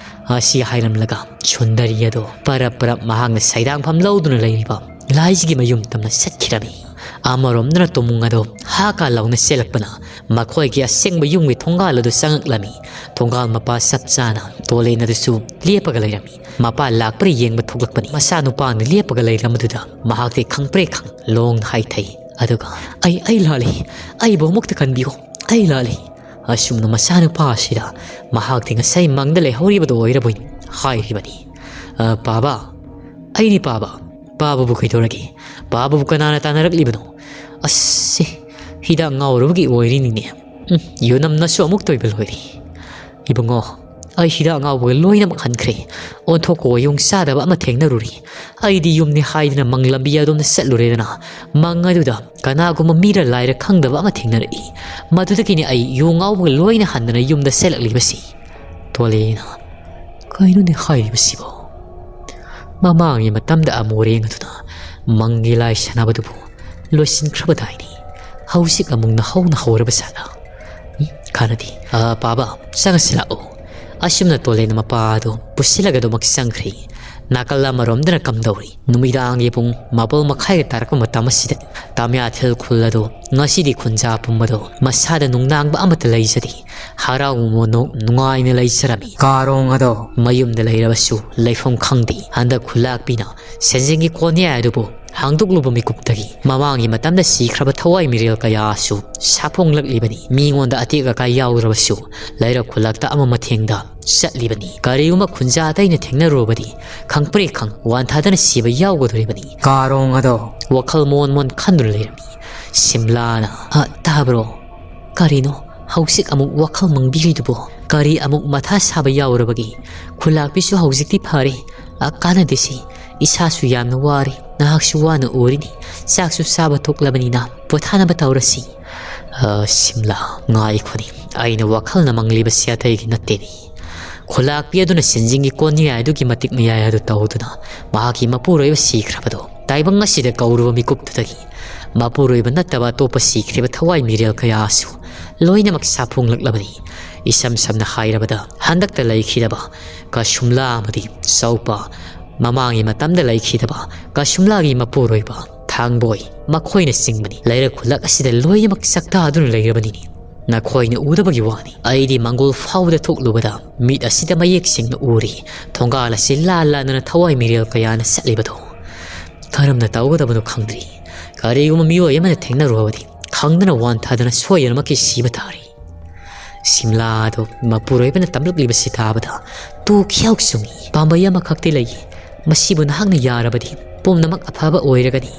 ꯑꯁꯤ ꯍꯥꯏꯔꯝꯂꯒ ꯁꯨꯟꯗꯔꯤ ꯑꯗꯣ ꯄꯔꯞ ꯄꯔꯞ ꯃꯍꯥꯛꯅ ꯁꯩꯗꯥꯡꯐꯝ ꯂꯧꯗꯨꯅ ꯂꯩꯔꯤꯕ ꯂꯥꯏꯖꯒꯤ ꯃꯌꯨꯝ ꯇꯝꯅ ꯆꯠꯈꯤꯔꯝꯃꯤ꯫ ꯑꯃꯔꯣꯝꯗꯅ ꯇꯣꯃꯨꯡ ꯑꯗꯣ ꯍꯥ ꯀꯥ ꯂꯥꯎꯅ ꯆꯦꯜꯂꯛꯄꯅ ꯃꯈꯣꯏꯒꯤ ꯑꯁꯦꯡꯕ ꯌꯨꯝꯒꯤ ꯊꯣꯡꯒꯥꯜ ꯑꯗꯨ ꯆꯪꯉꯛꯂꯝꯃꯤ꯫ ꯊꯣꯡꯒꯥꯜ ꯃꯄꯥ ꯆꯞ ꯆꯥꯅ ꯇꯣꯂꯦꯟ ꯑꯗꯨꯁꯨ ꯂꯦꯞꯄꯒ ꯂꯩꯔꯝꯃꯤ꯫ ꯃꯄꯥ ꯂꯥꯛꯄ꯭ꯔꯥ ꯌꯦꯡꯕ ꯊꯣꯛꯂꯛꯄꯅꯤ꯫ ꯃꯆꯥꯅꯨꯄꯥꯅ ꯂꯦꯞꯄꯒ ꯂꯩꯔꯝꯕꯗꯨꯗ ꯃꯍꯥꯛꯇꯤ ꯈꯪꯄ꯭ꯔꯦꯛ ꯈꯪ ꯂꯣꯡꯅ ꯍꯥꯏꯊꯩ꯫ ꯑꯗꯨꯒ, "ꯑꯩ, ꯑꯩ ꯂꯥꯜꯂꯤ꯫ ꯑꯩꯕꯨ ꯑꯃꯨꯛꯇ ꯀꯟꯕꯤꯌꯨ꯫ ꯑꯩ ꯂꯥꯜꯂꯤ꯫" ꯑꯁꯨꯝꯅ ꯃꯆꯥꯅꯨꯄꯥ ꯑꯁꯤꯗ ꯃꯍꯥꯛꯇꯤ ꯉꯁꯥꯏ ꯃꯪꯗ ꯂꯩꯍꯧꯔꯤꯕꯗꯣ ꯑꯣꯏꯔꯕꯣꯏ ꯍꯥꯏꯔꯤꯕꯅꯤ꯫ "ꯑ, ꯄꯥꯕ, ꯑꯩꯅꯤ ꯄꯥꯕ꯫ ꯄꯥꯕꯕꯨ ꯀꯩꯗꯧꯔꯒꯦ? ꯄꯥꯕꯕꯨ ꯀꯅꯥꯅ ꯇꯥꯟꯅꯔꯛꯂꯤꯕꯅꯣ? ꯑꯁ, ꯍꯤꯗꯥꯛ ꯉꯥꯎꯔꯨꯕꯒꯤ ꯑꯣꯏꯔꯤꯅꯤꯅꯦ꯫ ꯎꯝ, ꯌꯨꯅꯝꯅꯁꯨ ꯑꯃꯨꯛ ꯇꯣꯏꯕ ꯂꯣꯏꯔꯦ꯫ ꯏꯕꯨꯡꯉꯣ, ꯑꯩ ꯍꯤꯗꯥꯛ ꯉꯥꯎꯕꯒ ꯂꯣꯏꯅꯃꯛ ꯍꯟꯈ꯭ꯔꯦ꯫ ꯑꯣꯟꯊꯣꯛꯄ ꯋꯥꯌꯣꯡ ꯆꯥꯗꯕ ꯑꯃ ꯊꯦꯡꯅꯔꯨꯔꯤ꯫ ꯑꯩꯗꯤ ꯌꯨꯝꯅꯤ ꯍꯥꯏꯗꯨꯅ ꯃꯪ ꯂꯝꯕꯤ ꯑꯗꯣꯝꯗ ꯆꯠꯂꯨꯔꯦꯗꯅ, ꯃꯪ ꯑꯗꯨꯗ ꯀꯅꯥꯒꯨꯝꯕ ꯃꯤꯔ ꯂꯥꯏꯔ ꯈꯪꯗꯕ ꯑꯃ ꯊꯦꯡꯅꯔꯛꯏ꯫ ꯃꯗꯨꯗꯒꯤꯅꯤ ꯑꯩ ꯌꯨ ꯉꯥꯎꯕꯒ ꯂꯣꯏꯅ ꯍꯟꯗꯅ ꯌꯨꯝꯗ ꯆꯦꯜꯂꯛꯂꯤꯕꯁꯤ꯫" ꯇꯣꯂꯦꯅ, "ꯀꯩꯅꯣꯅꯦ ꯍꯥꯏꯔꯤꯕꯁꯤꯕꯣ?" ꯃꯃꯥꯡꯒꯤ ꯃꯇꯝꯗ ꯑꯃꯣꯔꯦꯡ ꯑꯗꯨꯅ ꯃꯪꯒꯤ ꯂꯥꯏ ꯁꯥꯟꯅꯕꯗꯨꯕꯨ ꯂꯣꯏꯁꯤꯟꯈ꯭ꯔꯕꯗꯥꯏꯅꯤ꯫ ꯍꯧꯖꯤꯛ ꯑꯃꯨꯛ ꯅꯍꯧꯅ ꯍꯧꯔꯕ ꯖꯥꯠꯂꯥ? ꯎꯝ, ꯀꯥꯟꯅꯗꯦ꯫ ꯑ, ꯄꯥꯕ, ꯆꯪꯉꯁꯤ ꯂꯥꯛꯑꯣ꯫ ꯑꯁꯨꯝꯅ ꯇꯣꯂꯦꯟ ꯃꯄꯥ ꯑꯗꯨ ꯄꯨꯁꯤꯜꯂꯒ ꯑꯗꯨꯃꯛ ꯆꯪꯈ꯭ꯔꯦ꯫ ꯅꯥꯀꯜ ꯑꯃꯔꯣꯝꯗꯅ ꯀꯝꯗꯧꯔꯤ? ꯅꯨꯃꯤꯗꯥꯡꯒꯤ ꯄꯨꯡ ꯃꯥꯄꯜ ꯃꯈꯥꯏꯒ ꯇꯥꯔꯛꯄ ꯃꯇꯝ ꯑꯁꯤꯗ ꯇꯥꯃꯤꯌꯥꯊꯤꯜ ꯈꯨꯜ ꯑꯗꯨ ꯉꯁꯤꯗꯤ ꯈꯨꯟꯖꯥ ꯄꯨꯝꯕꯗꯣ ꯃꯁꯥꯗ ꯅꯨꯡꯅꯥꯡꯕ ꯑꯃꯠꯇ ꯂꯩꯖꯗꯦ꯫ ꯍꯔꯥꯎ ꯃꯣꯅꯣꯛ ꯅꯨꯡꯉꯥꯏꯅ ꯂꯩꯖꯔꯝꯃꯤ꯫ ꯀꯥꯔꯣꯡ ꯑꯗꯣ ꯃꯌꯨꯝꯗ ꯂꯩꯔꯕꯁꯨ ꯂꯩꯐꯝ ꯈꯪꯗꯦ꯫ ꯍꯟꯗꯛ ꯈꯨꯂꯥꯛꯄꯤꯅ ꯁꯦꯟꯖꯦꯡꯒꯤ ꯀꯣꯟꯌꯥꯏ ꯑꯗꯨꯕꯨ ꯍꯥꯡꯗꯣꯛꯂꯨꯕ ꯃꯤꯀꯨꯞꯇꯒꯤ ꯃꯃꯥꯡꯒꯤ ꯃꯇꯝꯗ ꯁꯤꯈ꯭ꯔꯕ ꯊꯋꯥꯏ ꯃꯤꯔꯦꯜ ꯀꯌꯥꯁꯨ ꯁꯥꯐꯣꯡꯂꯛꯂꯤꯕꯅꯤ꯫ ꯃꯤꯉꯣꯟꯗ ꯑꯇꯦꯛ ꯑꯀꯥꯏ ꯌꯥꯎꯗ꯭ꯔꯕꯁꯨ ꯂꯩꯔꯛ ꯈꯨꯜꯂꯛꯇ ꯑꯃ ꯃꯊꯦꯡꯗ ꯆꯠꯂꯤꯕꯅꯤ꯫ ꯀꯔꯤꯒꯨꯝꯕ ꯈꯨꯟꯖꯥꯗ ꯑꯩꯅ ꯊꯦꯡꯅꯔꯨꯔꯕꯗꯤ ꯈꯪꯄ꯭ꯔꯦꯛ ꯈꯪ ꯋꯥꯟꯊꯗꯅ ꯁꯤꯕ ꯌꯥꯎꯒꯗꯣꯔꯤꯕꯅꯤ꯫ ꯀꯥꯔꯣꯡ ꯑꯗꯣ ꯋꯥꯈꯜ ꯃꯣꯟ ꯃꯣꯟ ꯈꯟꯗꯨꯅ ꯂꯩꯔꯝꯃꯤ꯫ ꯁꯤꯝꯂꯥꯅ, "ꯑ, ꯇꯥꯕ꯭ꯔꯣ? ꯀꯔꯤꯅꯣ ꯍꯧꯖꯤꯛ ꯑꯃꯨꯛ ꯋꯥꯈꯜ ꯃꯪꯕꯤꯔꯤꯗꯨꯕꯣ? ꯀꯔꯤ ꯑꯃꯨꯛ ꯃꯊꯥ ꯁꯥꯕ ꯌꯥꯎꯔꯕꯒꯦ? ꯈꯨꯂꯥꯛꯄꯤꯁꯨ ꯍꯧꯖꯤꯛꯇꯤ ꯐꯔꯦ꯫ ꯑ, ꯀꯥꯟꯅꯗꯦꯁꯤ꯫ ꯏꯁꯥꯁꯨ ꯌꯥꯝꯅ ꯋꯥꯔꯦ꯫ ꯅꯍꯥꯛꯁꯨ ꯋꯥꯅ ꯎꯔꯤꯅꯤ꯫ ꯆꯥꯛꯁꯨ ꯆꯥꯕ ꯇꯣꯛꯂꯕꯅꯤꯅ ꯄꯣꯊꯥꯅꯕ ꯇꯧꯔꯁꯤ꯫" "ꯑ, ꯁꯤꯝꯂꯥ, ꯉꯥꯏꯈꯣꯅꯤ꯫ ꯑꯩꯅ ꯋꯥꯈꯜꯅ ꯃꯪꯂꯤꯕꯁꯤ ꯑꯇꯩꯒꯤ ꯅꯠꯇꯦꯅꯤ꯫ ꯈꯨꯂꯥꯛꯄꯤ ꯑꯗꯨꯅ ꯁꯦꯟꯖꯤꯡꯒꯤ ꯀꯣꯟꯌꯥꯏ ꯑꯗꯨꯒꯤ ꯃꯇꯤꯛ ꯃꯌꯥꯏ ꯑꯗꯨ ꯇꯧꯗꯨꯅ ꯃꯍꯥꯛꯀꯤ ꯃꯄꯨꯔꯣꯏꯕ ꯁꯤꯈ꯭ꯔꯕꯗꯣ ꯇꯥꯏꯕꯪ ꯑꯁꯤꯗ ꯀꯧꯔꯨꯕ ꯃꯤꯀꯨꯞꯇꯨꯗꯒꯤ ꯃꯄꯨꯔꯣꯏꯕ ꯅꯠꯇꯕ ꯑꯇꯣꯞꯄ ꯁꯤꯈ꯭ꯔꯤꯕ ꯊꯋꯥꯏ ꯃꯤꯔꯦꯜ ꯀꯌꯥꯁꯨ ꯂꯣꯏꯅꯃꯛ ꯁꯥꯐꯣꯡꯂꯛꯂꯕꯅꯤ꯫ ꯏꯁꯝ ꯁꯝꯅ ꯍꯥꯏꯔꯕꯗ, ꯍꯟꯗꯛꯇ ꯂꯩꯈꯤꯗꯕ ꯀꯁꯨꯝꯂꯥ ꯑꯃꯗꯤ ꯆꯧꯄꯥ ꯃꯃꯥꯡꯒꯤ ꯃꯇꯝꯗ ꯂꯩꯈꯤꯗꯕ ꯀꯁꯨꯝꯂꯥꯒꯤ ꯃꯄꯨꯔꯣꯏꯕ ꯊꯥꯡꯕꯣꯏ ꯃꯈꯣꯏꯅꯆꯤꯡꯕꯅꯤ꯫ ꯂꯩꯔꯛ ꯈꯨꯜꯂꯛ ꯑꯁꯤꯗ ꯂꯣꯏꯅꯃꯛ ꯆꯥꯛꯇꯥꯗꯨꯅ ꯂꯩꯔꯕꯅꯤꯅꯦ꯫ ꯅꯈꯣꯏꯅ ꯎꯗꯕꯒꯤ ꯋꯥꯅꯤ꯫ ꯑꯩꯗꯤ ꯃꯪꯒꯣꯜ ꯐꯥꯎꯕꯗ ꯊꯣꯛꯂꯨꯕꯗ ꯃꯤꯠ ꯑꯁꯤꯗ ꯃꯌꯦꯛ ꯁꯦꯡꯅ ꯎꯔꯤ꯫ ꯊꯣꯡꯒꯥꯜ ꯑꯁꯤ ꯂꯥꯟ ꯂꯥꯟꯗꯨꯅ ꯊꯋꯥꯏ ꯃꯤꯔꯦꯜ ꯀꯌꯥꯅ ꯆꯠꯂꯤꯕꯗꯣ꯫ ꯀꯔꯝꯅ ꯇꯧꯒꯗꯕꯅꯣ ꯈꯪꯗ꯭ꯔꯤ꯫ ꯀꯔꯤꯒꯨꯝꯕ ꯃꯤꯑꯣꯏ ꯑꯃꯅ ꯊꯦꯡꯅꯔꯨꯔꯕꯗꯤ ꯈꯪꯗꯅ ꯋꯥꯟꯊꯗꯅ ꯁꯣꯏꯗꯅꯃꯛꯀꯤ ꯁꯤꯕ ꯇꯥꯔꯤ꯫ ꯁꯤꯝꯂꯥꯗꯣ ꯃꯄꯨꯔꯣꯏꯕꯅ ꯇꯝꯂꯛꯂꯤꯕꯁꯤ ꯇꯥꯕꯗ ꯇꯨ ꯈ꯭ꯌꯥꯎ ꯆꯨꯡꯏ꯫ ꯄꯥꯝꯕꯩ ꯑꯃꯈꯛꯇꯤ ꯂꯩ꯫ ꯃꯁꯤꯕꯨ ꯅꯍꯥꯛꯅ ꯌꯥꯔꯕꯗꯤ ꯄꯨꯝꯅꯃꯛ ꯑꯐꯕ ꯑꯣꯏꯔꯒꯅꯤ꯫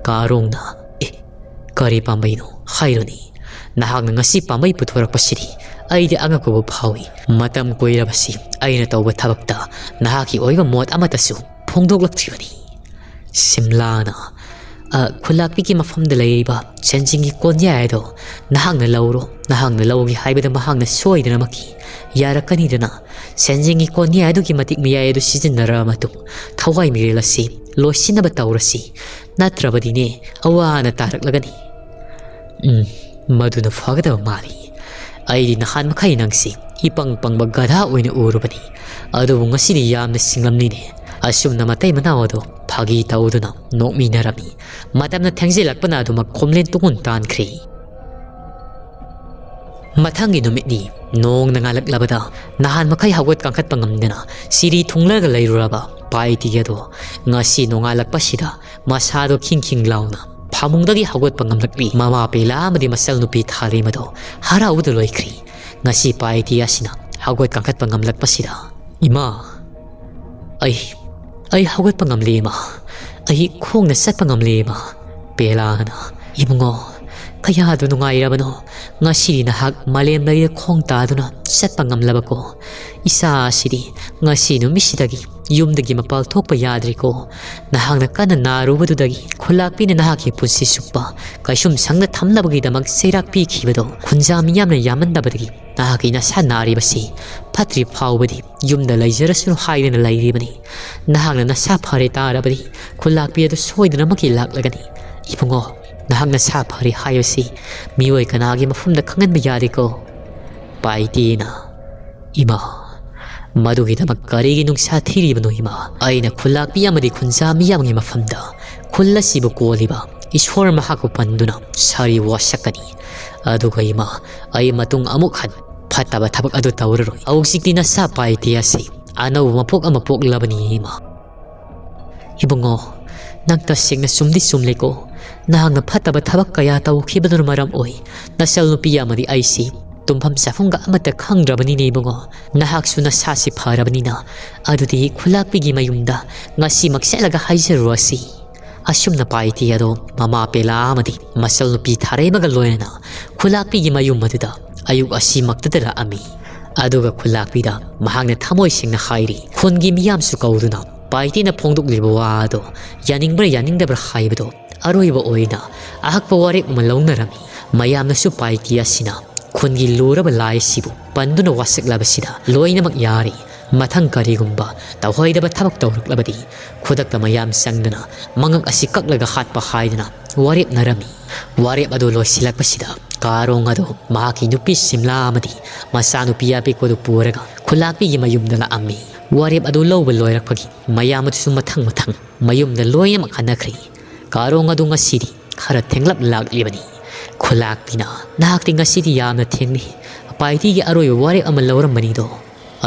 ꯀꯥꯔꯣꯡꯅ, "ꯑꯦ, ꯀꯔꯤ ꯄꯥꯝꯕꯩꯅꯣ? ꯍꯥꯏꯔꯣꯅꯦ꯫ ꯅꯍꯥꯛꯅ ꯉꯁꯤ ꯄꯥꯝꯕꯩ ꯄꯨꯊꯣꯔꯛꯄꯁꯤꯗꯤ ꯑꯩꯗꯤ ꯑꯉꯛꯄꯕꯨ ꯐꯥꯎꯏ꯫ ꯃꯇꯝ ꯀꯨꯏꯔꯕꯁꯤ ꯑꯩꯅ ꯇꯧꯕ ꯊꯕꯛꯇ ꯅꯍꯥꯛꯀꯤ ꯑꯣꯏꯕ ꯃꯣꯠ ꯑꯃꯠꯇꯁꯨ ꯐꯣꯡꯗꯣꯛꯂꯛꯇ꯭ꯔꯤꯕꯅꯤ꯫" ꯁꯤꯝꯂꯥꯅ, "ꯑ, ꯈꯨꯜꯂꯥꯛꯄꯤꯒꯤ ꯃꯐꯝꯗ ꯂꯩꯔꯤꯕ ꯁꯦꯟꯖꯤꯡꯒꯤ ꯀꯣꯟꯌꯥꯏ ꯑꯗꯣ ꯅꯍꯥꯛꯅ ꯂꯧꯔꯣ꯫ ꯅꯍꯥꯛꯅ ꯂꯧꯒꯦ ꯍꯥꯏꯕꯗ ꯃꯍꯥꯛꯅ ꯁꯣꯏꯗꯅꯃꯛꯀꯤ ꯌꯥꯔꯛꯀꯅꯤꯗꯅ꯫ ꯁꯦꯟꯖꯤꯡꯒꯤ ꯀꯣꯟꯌꯥꯏ ꯑꯗꯨꯒꯤ ꯃꯇꯤꯛ ꯃꯌꯥꯏ ꯑꯗꯨ ꯁꯤꯖꯤꯟꯅꯔꯕ ꯃꯇꯨꯡ ꯊꯋꯥꯏ ꯃꯤꯔꯦꯜ ꯑꯁꯤ ꯂꯣꯏꯁꯤꯟꯅꯕ ꯇꯧꯔꯁꯤ꯫ ꯅꯠꯇ꯭ꯔꯕꯗꯤꯅꯦ, ꯑꯋꯥ ꯑꯅꯥ ꯇꯥꯔꯛꯂꯒꯅꯤ꯫" "ꯎꯝ, ꯃꯗꯨꯅ ꯐꯒꯗꯕ ꯃꯥꯜꯂꯤ꯫ ꯑꯩꯗꯤ ꯅꯍꯥꯟ ꯃꯈꯩ ꯅꯪꯁꯤ ꯏꯄꯪ ꯄꯪꯕ ꯒꯙꯥ ꯑꯣꯏꯅ ꯎꯔꯨꯕꯅꯤ꯫ ꯑꯗꯨꯕꯨ ꯉꯁꯤꯗꯤ ꯌꯥꯝꯅ ꯁꯤꯡꯂꯝꯂꯤꯅꯦ꯫" ꯑꯁꯨꯝꯅ ꯃꯇꯩ ꯃꯅꯥꯎ ꯑꯗꯨ ꯐꯥꯒꯤ ꯇꯧꯗꯨꯅ ꯅꯣꯛꯃꯤꯟꯅꯔꯝꯃꯤ꯫ ꯃꯇꯝꯅ ꯊꯦꯡꯖꯤꯜꯂꯛꯄꯅ ꯑꯗꯨꯃꯛ ꯈꯣꯝꯂꯦꯟ ꯇꯨꯡꯑꯣꯟ ꯇꯥꯟꯈ꯭ꯔꯦ꯫ ꯃꯊꯪꯒꯤ ꯅꯨꯃꯤꯠꯅꯤ꯫ ꯅꯣꯡꯅ ꯉꯥꯜꯂꯛꯂꯕꯗ ꯅꯍꯥꯟ ꯃꯈꯩ ꯍꯧꯒꯠ ꯀꯥꯡꯈꯠꯄ ꯉꯝꯗꯅ ꯁꯤꯔꯤ ꯊꯨꯡꯂꯒ ꯂꯩꯔꯨꯔꯕ ꯄꯥꯏꯇꯤ ꯑꯗꯣ ꯉꯁꯤ ꯅꯣꯡꯉꯥꯜꯂꯛꯄꯁꯤꯗ ꯃꯁꯥꯗꯣ ꯈꯤꯡ ꯈꯤꯡ ꯂꯥꯎꯅ ꯐꯃꯨꯡꯗꯒꯤ ꯍꯧꯒꯠꯄ ꯉꯝꯂꯛꯂꯤ꯫ ꯃꯃꯥ ꯄꯦꯂꯥ ꯑꯃꯗꯤ ꯃꯆꯜꯅꯨꯄꯤ ꯊꯥꯔꯦꯝ ꯑꯗꯣ ꯍꯔꯥꯎꯕꯗ ꯂꯣꯏꯈ꯭ꯔꯦ꯫ ꯉꯁꯤ ꯄꯥꯏꯇꯤ ꯑꯁꯤꯅ ꯍꯧꯒꯠ ꯀꯥꯡꯈꯠꯄ ꯉꯝꯂꯛꯄꯁꯤꯗ, "ꯏꯃꯥ, ꯑꯩ, ꯑꯩ ꯍꯧꯒꯠꯄ ꯉꯝꯂꯦ, ꯏꯃꯥ꯫ ꯑꯩ ꯈꯣꯡꯅ ꯆꯠꯄ ꯉꯝꯂꯦ, ꯏꯃꯥ꯫" ꯄꯦꯂꯥꯅ, "ꯏꯕꯨꯡꯉꯣ, ꯀꯌꯥꯗ ꯅꯨꯡꯉꯥꯏꯔꯕꯅꯣ꯫ ꯉꯁꯤꯗꯤ ꯅꯍꯥꯛ ꯃꯥꯂꯦꯝ ꯂꯩꯔ ꯈꯣꯡ ꯇꯥꯗꯨꯅ ꯆꯠꯄ ꯉꯝꯂꯕꯀꯣ꯫ ꯏꯆꯥ ꯑꯁꯤꯗꯤ ꯉꯁꯤ ꯅꯨꯃꯤꯠꯁꯤꯗꯒꯤ ꯌꯨꯝꯗꯒꯤ ꯃꯄꯥꯜ ꯊꯣꯛꯄ ꯌꯥꯗ꯭ꯔꯦꯀꯣ꯫ ꯅꯍꯥꯛꯅ ꯀꯟꯅ ꯅꯥꯔꯨꯕꯗꯨꯗꯒꯤ ꯈꯨꯜꯂꯥꯛꯄꯤꯅ ꯅꯍꯥꯛꯀꯤ ꯄꯨꯟꯁꯤ ꯆꯨꯞꯄ ꯀꯩꯁꯨꯝ ꯁꯪꯗ ꯊꯝꯅꯕꯒꯤꯗꯃꯛ ꯆꯩꯔꯥꯛ ꯄꯤꯈꯤꯕꯗꯣ ꯈꯨꯟꯖꯥ ꯃꯤꯌꯥꯝꯅ ꯌꯥꯝꯃꯟꯗꯕꯗꯒꯤ ꯅꯍꯥꯛꯀꯤ ꯅꯁꯥ ꯅꯥꯔꯤꯕꯁꯤ ꯐꯠꯇ꯭ꯔꯤ ꯐꯥꯎꯕꯗꯤ ꯌꯨꯝꯗ ꯂꯩꯖꯔꯁꯅꯨ ꯍꯥꯏꯗꯨꯅ ꯂꯩꯔꯤꯕꯅꯤ꯫ ꯅꯍꯥꯛꯅ ꯅꯁꯥ ꯐꯔꯦ ꯇꯥꯔꯕꯗꯤ ꯈꯨꯜꯂꯥꯛꯄꯤ ꯑꯗꯨ ꯁꯣꯏꯗꯅꯃꯛꯀꯤ ꯂꯥꯛꯂꯒꯅꯤ꯫ ꯏꯕꯨꯡꯉꯣ, ꯅꯍꯥꯛ ꯅꯁꯥ ꯐꯔꯦ ꯍꯥꯏꯕꯁꯤ ꯃꯤꯑꯣꯏ ꯀꯅꯥꯒꯤ ꯃꯐꯝꯗ ꯈꯪꯍꯟꯕ ꯌꯥꯗꯦꯀꯣ꯫" ꯄꯥꯏꯇꯦꯅ, "ꯏꯃꯥ, "ꯃꯗꯨꯒꯤꯗꯃꯛ ꯀꯔꯤꯒꯤ ꯅꯨꯡꯁꯥ ꯊꯤꯔꯤꯕꯅꯣ ꯏꯃꯥ? ꯑꯩꯅ ꯈꯨꯜꯂꯥꯛꯄꯤ ꯑꯃꯗꯤ ꯈꯨꯟꯖꯥ ꯃꯤꯌꯥꯝꯒꯤ ꯃꯐꯝꯗ ꯈꯨꯜ ꯑꯁꯤꯕꯨ ꯀꯣꯜꯂꯤꯕ ꯏꯁꯣꯔ ꯃꯍꯥꯛꯄꯨ ꯄꯟꯗꯨꯅ ꯁꯥꯔꯤ ꯋꯥꯁꯛꯀꯅꯤ꯫ ꯑꯗꯨꯒ ꯏꯃꯥ, ꯑꯩ ꯃꯇꯨꯡ ꯑꯃꯨꯛ ꯍꯟ ꯐꯠꯇꯕ ꯊꯕꯛ ꯑꯗꯨ ꯇꯧꯔꯔꯣꯏ꯫ ꯍꯧꯖꯤꯛꯇꯤ ꯅꯆꯥ ꯄꯥꯏꯇꯦ ꯑꯁꯤ ꯑꯅꯧꯕ ꯃꯄꯣꯛ ꯑꯃ ꯄꯣꯛꯂꯕꯅꯤ ꯏꯃꯥ꯫" "ꯏꯕꯨꯡꯉꯣ, ꯅꯪ ꯇꯁꯦꯡꯅ ꯆꯨꯝꯗꯤ ꯆꯨꯝꯂꯦꯀꯣ꯫ ꯅꯍꯥꯛꯅ ꯐꯠꯇꯕ ꯊꯕꯛ ꯀꯌꯥ ꯇꯧꯈꯤꯕꯗꯨꯅ ꯃꯔꯝ ꯑꯣꯏ ꯅꯆꯜꯅꯨꯄꯤ ꯑꯃꯗꯤ ꯑꯩꯁꯤ ꯇꯨꯝꯐꯝ ꯆꯥꯐꯝꯒ ꯑꯃꯠꯇ ꯈꯪꯗ꯭ꯔꯕꯅꯤꯅꯦ ꯏꯕꯨꯡꯉꯣ꯫ ꯅꯍꯥꯛꯁꯨ ꯅꯁꯥꯁꯤ ꯐꯔꯕꯅꯤꯅ ꯑꯗꯨꯗꯤ ꯈꯨꯂꯥꯛꯄꯤꯒꯤ ꯃꯌꯨꯝꯗ ꯉꯁꯤꯃꯛ ꯆꯠꯂꯒ ꯍꯥꯏꯖꯔꯨꯔꯁꯤ꯫" ꯑꯁꯨꯝꯅ ꯄꯥꯏꯇꯤ ꯑꯗꯣ ꯃꯃꯥ ꯄꯦꯂꯥ ꯑꯃꯗꯤ ꯃꯆꯜꯅꯨꯄꯤ ꯊꯥꯔꯩꯃꯒ ꯂꯣꯏꯅꯅ ꯈꯨꯂꯥꯛꯄꯤꯒꯤ ꯃꯌꯨꯝ ꯑꯗꯨꯗ ꯑꯌꯨꯛ ꯑꯁꯤꯃꯛꯇꯗ ꯂꯥꯛꯑꯝꯃꯤ꯫ ꯑꯗꯨꯒ ꯈꯨꯂꯥꯛꯄꯤꯗ ꯃꯍꯥꯛꯅ ꯊꯃꯣꯏ ꯁꯦꯡꯅ ꯍꯥꯏꯔꯤ꯫ ꯈꯨꯟꯒꯤ ꯃꯤꯌꯥꯝꯁꯨ ꯀꯧꯗꯨꯅ ꯄꯥꯏꯇꯤꯅ ꯐꯣꯡꯗꯣꯛꯂꯤꯕ ꯋꯥ ꯑꯗꯣ ꯌꯥꯅꯤꯡꯕ꯭ꯔꯥ ꯌꯥꯅꯤꯡꯗꯕ꯭ꯔꯥ ꯍꯥꯏꯕꯗꯣ ꯑꯔꯣꯏꯕ ꯑꯣꯏꯅ ꯑꯍꯛꯄ ꯋꯥꯔꯦꯞ ꯑꯃ ꯂꯧꯅꯔꯝꯃꯤ꯫ ꯃꯌꯥꯝꯅꯁꯨ ꯄꯥꯏꯇꯤ ꯑꯁꯤꯅ ꯈꯨꯟꯒꯤ ꯂꯨꯔꯕ ꯂꯥꯏ ꯑꯁꯤꯕꯨ ꯄꯟꯗꯨꯅ ꯋꯥꯁꯛꯂꯕꯁꯤꯗ ꯂꯣꯏꯅꯃꯛ ꯌꯥꯔꯦ꯫ ꯃꯊꯪ ꯀꯔꯤꯒꯨꯝꯕ ꯇꯧꯍꯩꯗꯕ ꯊꯕꯛ ꯇꯧꯔꯛꯂꯕꯗꯤ ꯈꯨꯗꯛꯇ ꯃꯌꯥꯝ ꯆꯪꯗꯨꯅ ꯃꯉꯛ ꯑꯁꯤ ꯀꯛꯂꯒ ꯍꯥꯠꯄ ꯍꯥꯏꯗꯨꯅ ꯋꯥꯔꯦꯞꯅꯔꯝꯃꯤ꯫ ꯋꯥꯔꯦꯞ ꯑꯗꯨ ꯂꯣꯏꯁꯤꯜꯂꯛꯄꯁꯤꯗ ꯀꯥꯔꯣꯡ ꯑꯗꯨ ꯃꯍꯥꯛꯀꯤ ꯅꯨꯄꯤ ꯁꯤꯝꯂꯥ ꯑꯃꯗꯤ ꯃꯆꯥꯅꯨꯄꯤ ꯑꯄꯤꯛꯄꯗꯨ ꯄꯨꯔꯒ ꯈꯨꯂꯥꯛꯄꯤꯒꯤ ꯃꯌꯨꯝꯗ ꯂꯥꯛꯑꯝꯃꯤ꯫ ꯋꯥꯔꯦꯞ ꯑꯗꯨ ꯂꯧꯕ ꯂꯣꯏꯔꯛꯄꯒꯤ ꯃꯌꯥꯝ ꯑꯗꯨꯁꯨ ꯃꯊꯪ ꯃꯊꯪ ꯃꯌꯨꯝꯗ ꯂꯣꯏꯅꯃꯛ ꯍꯟꯅꯈ꯭ꯔꯦ꯫ ꯀꯥꯔꯣꯡ ꯑꯗꯨ ꯉꯁꯤꯗꯤ ꯈꯔ ꯊꯦꯡꯂꯞ ꯂꯥꯛꯂꯤꯕꯅꯤ꯫ ꯈꯨꯂꯥꯛꯄꯤꯅ, "ꯅꯍꯥꯛꯇꯤ ꯉꯁꯤꯗꯤ ꯌꯥꯝꯅ ꯊꯦꯡꯂꯤ꯫ ꯄꯥꯏꯇꯤꯒꯤ ꯑꯔꯣꯏꯕ ꯋꯥꯔꯦꯞ ꯑꯃ ꯂꯧꯔꯝꯕꯅꯤꯗꯣ꯫"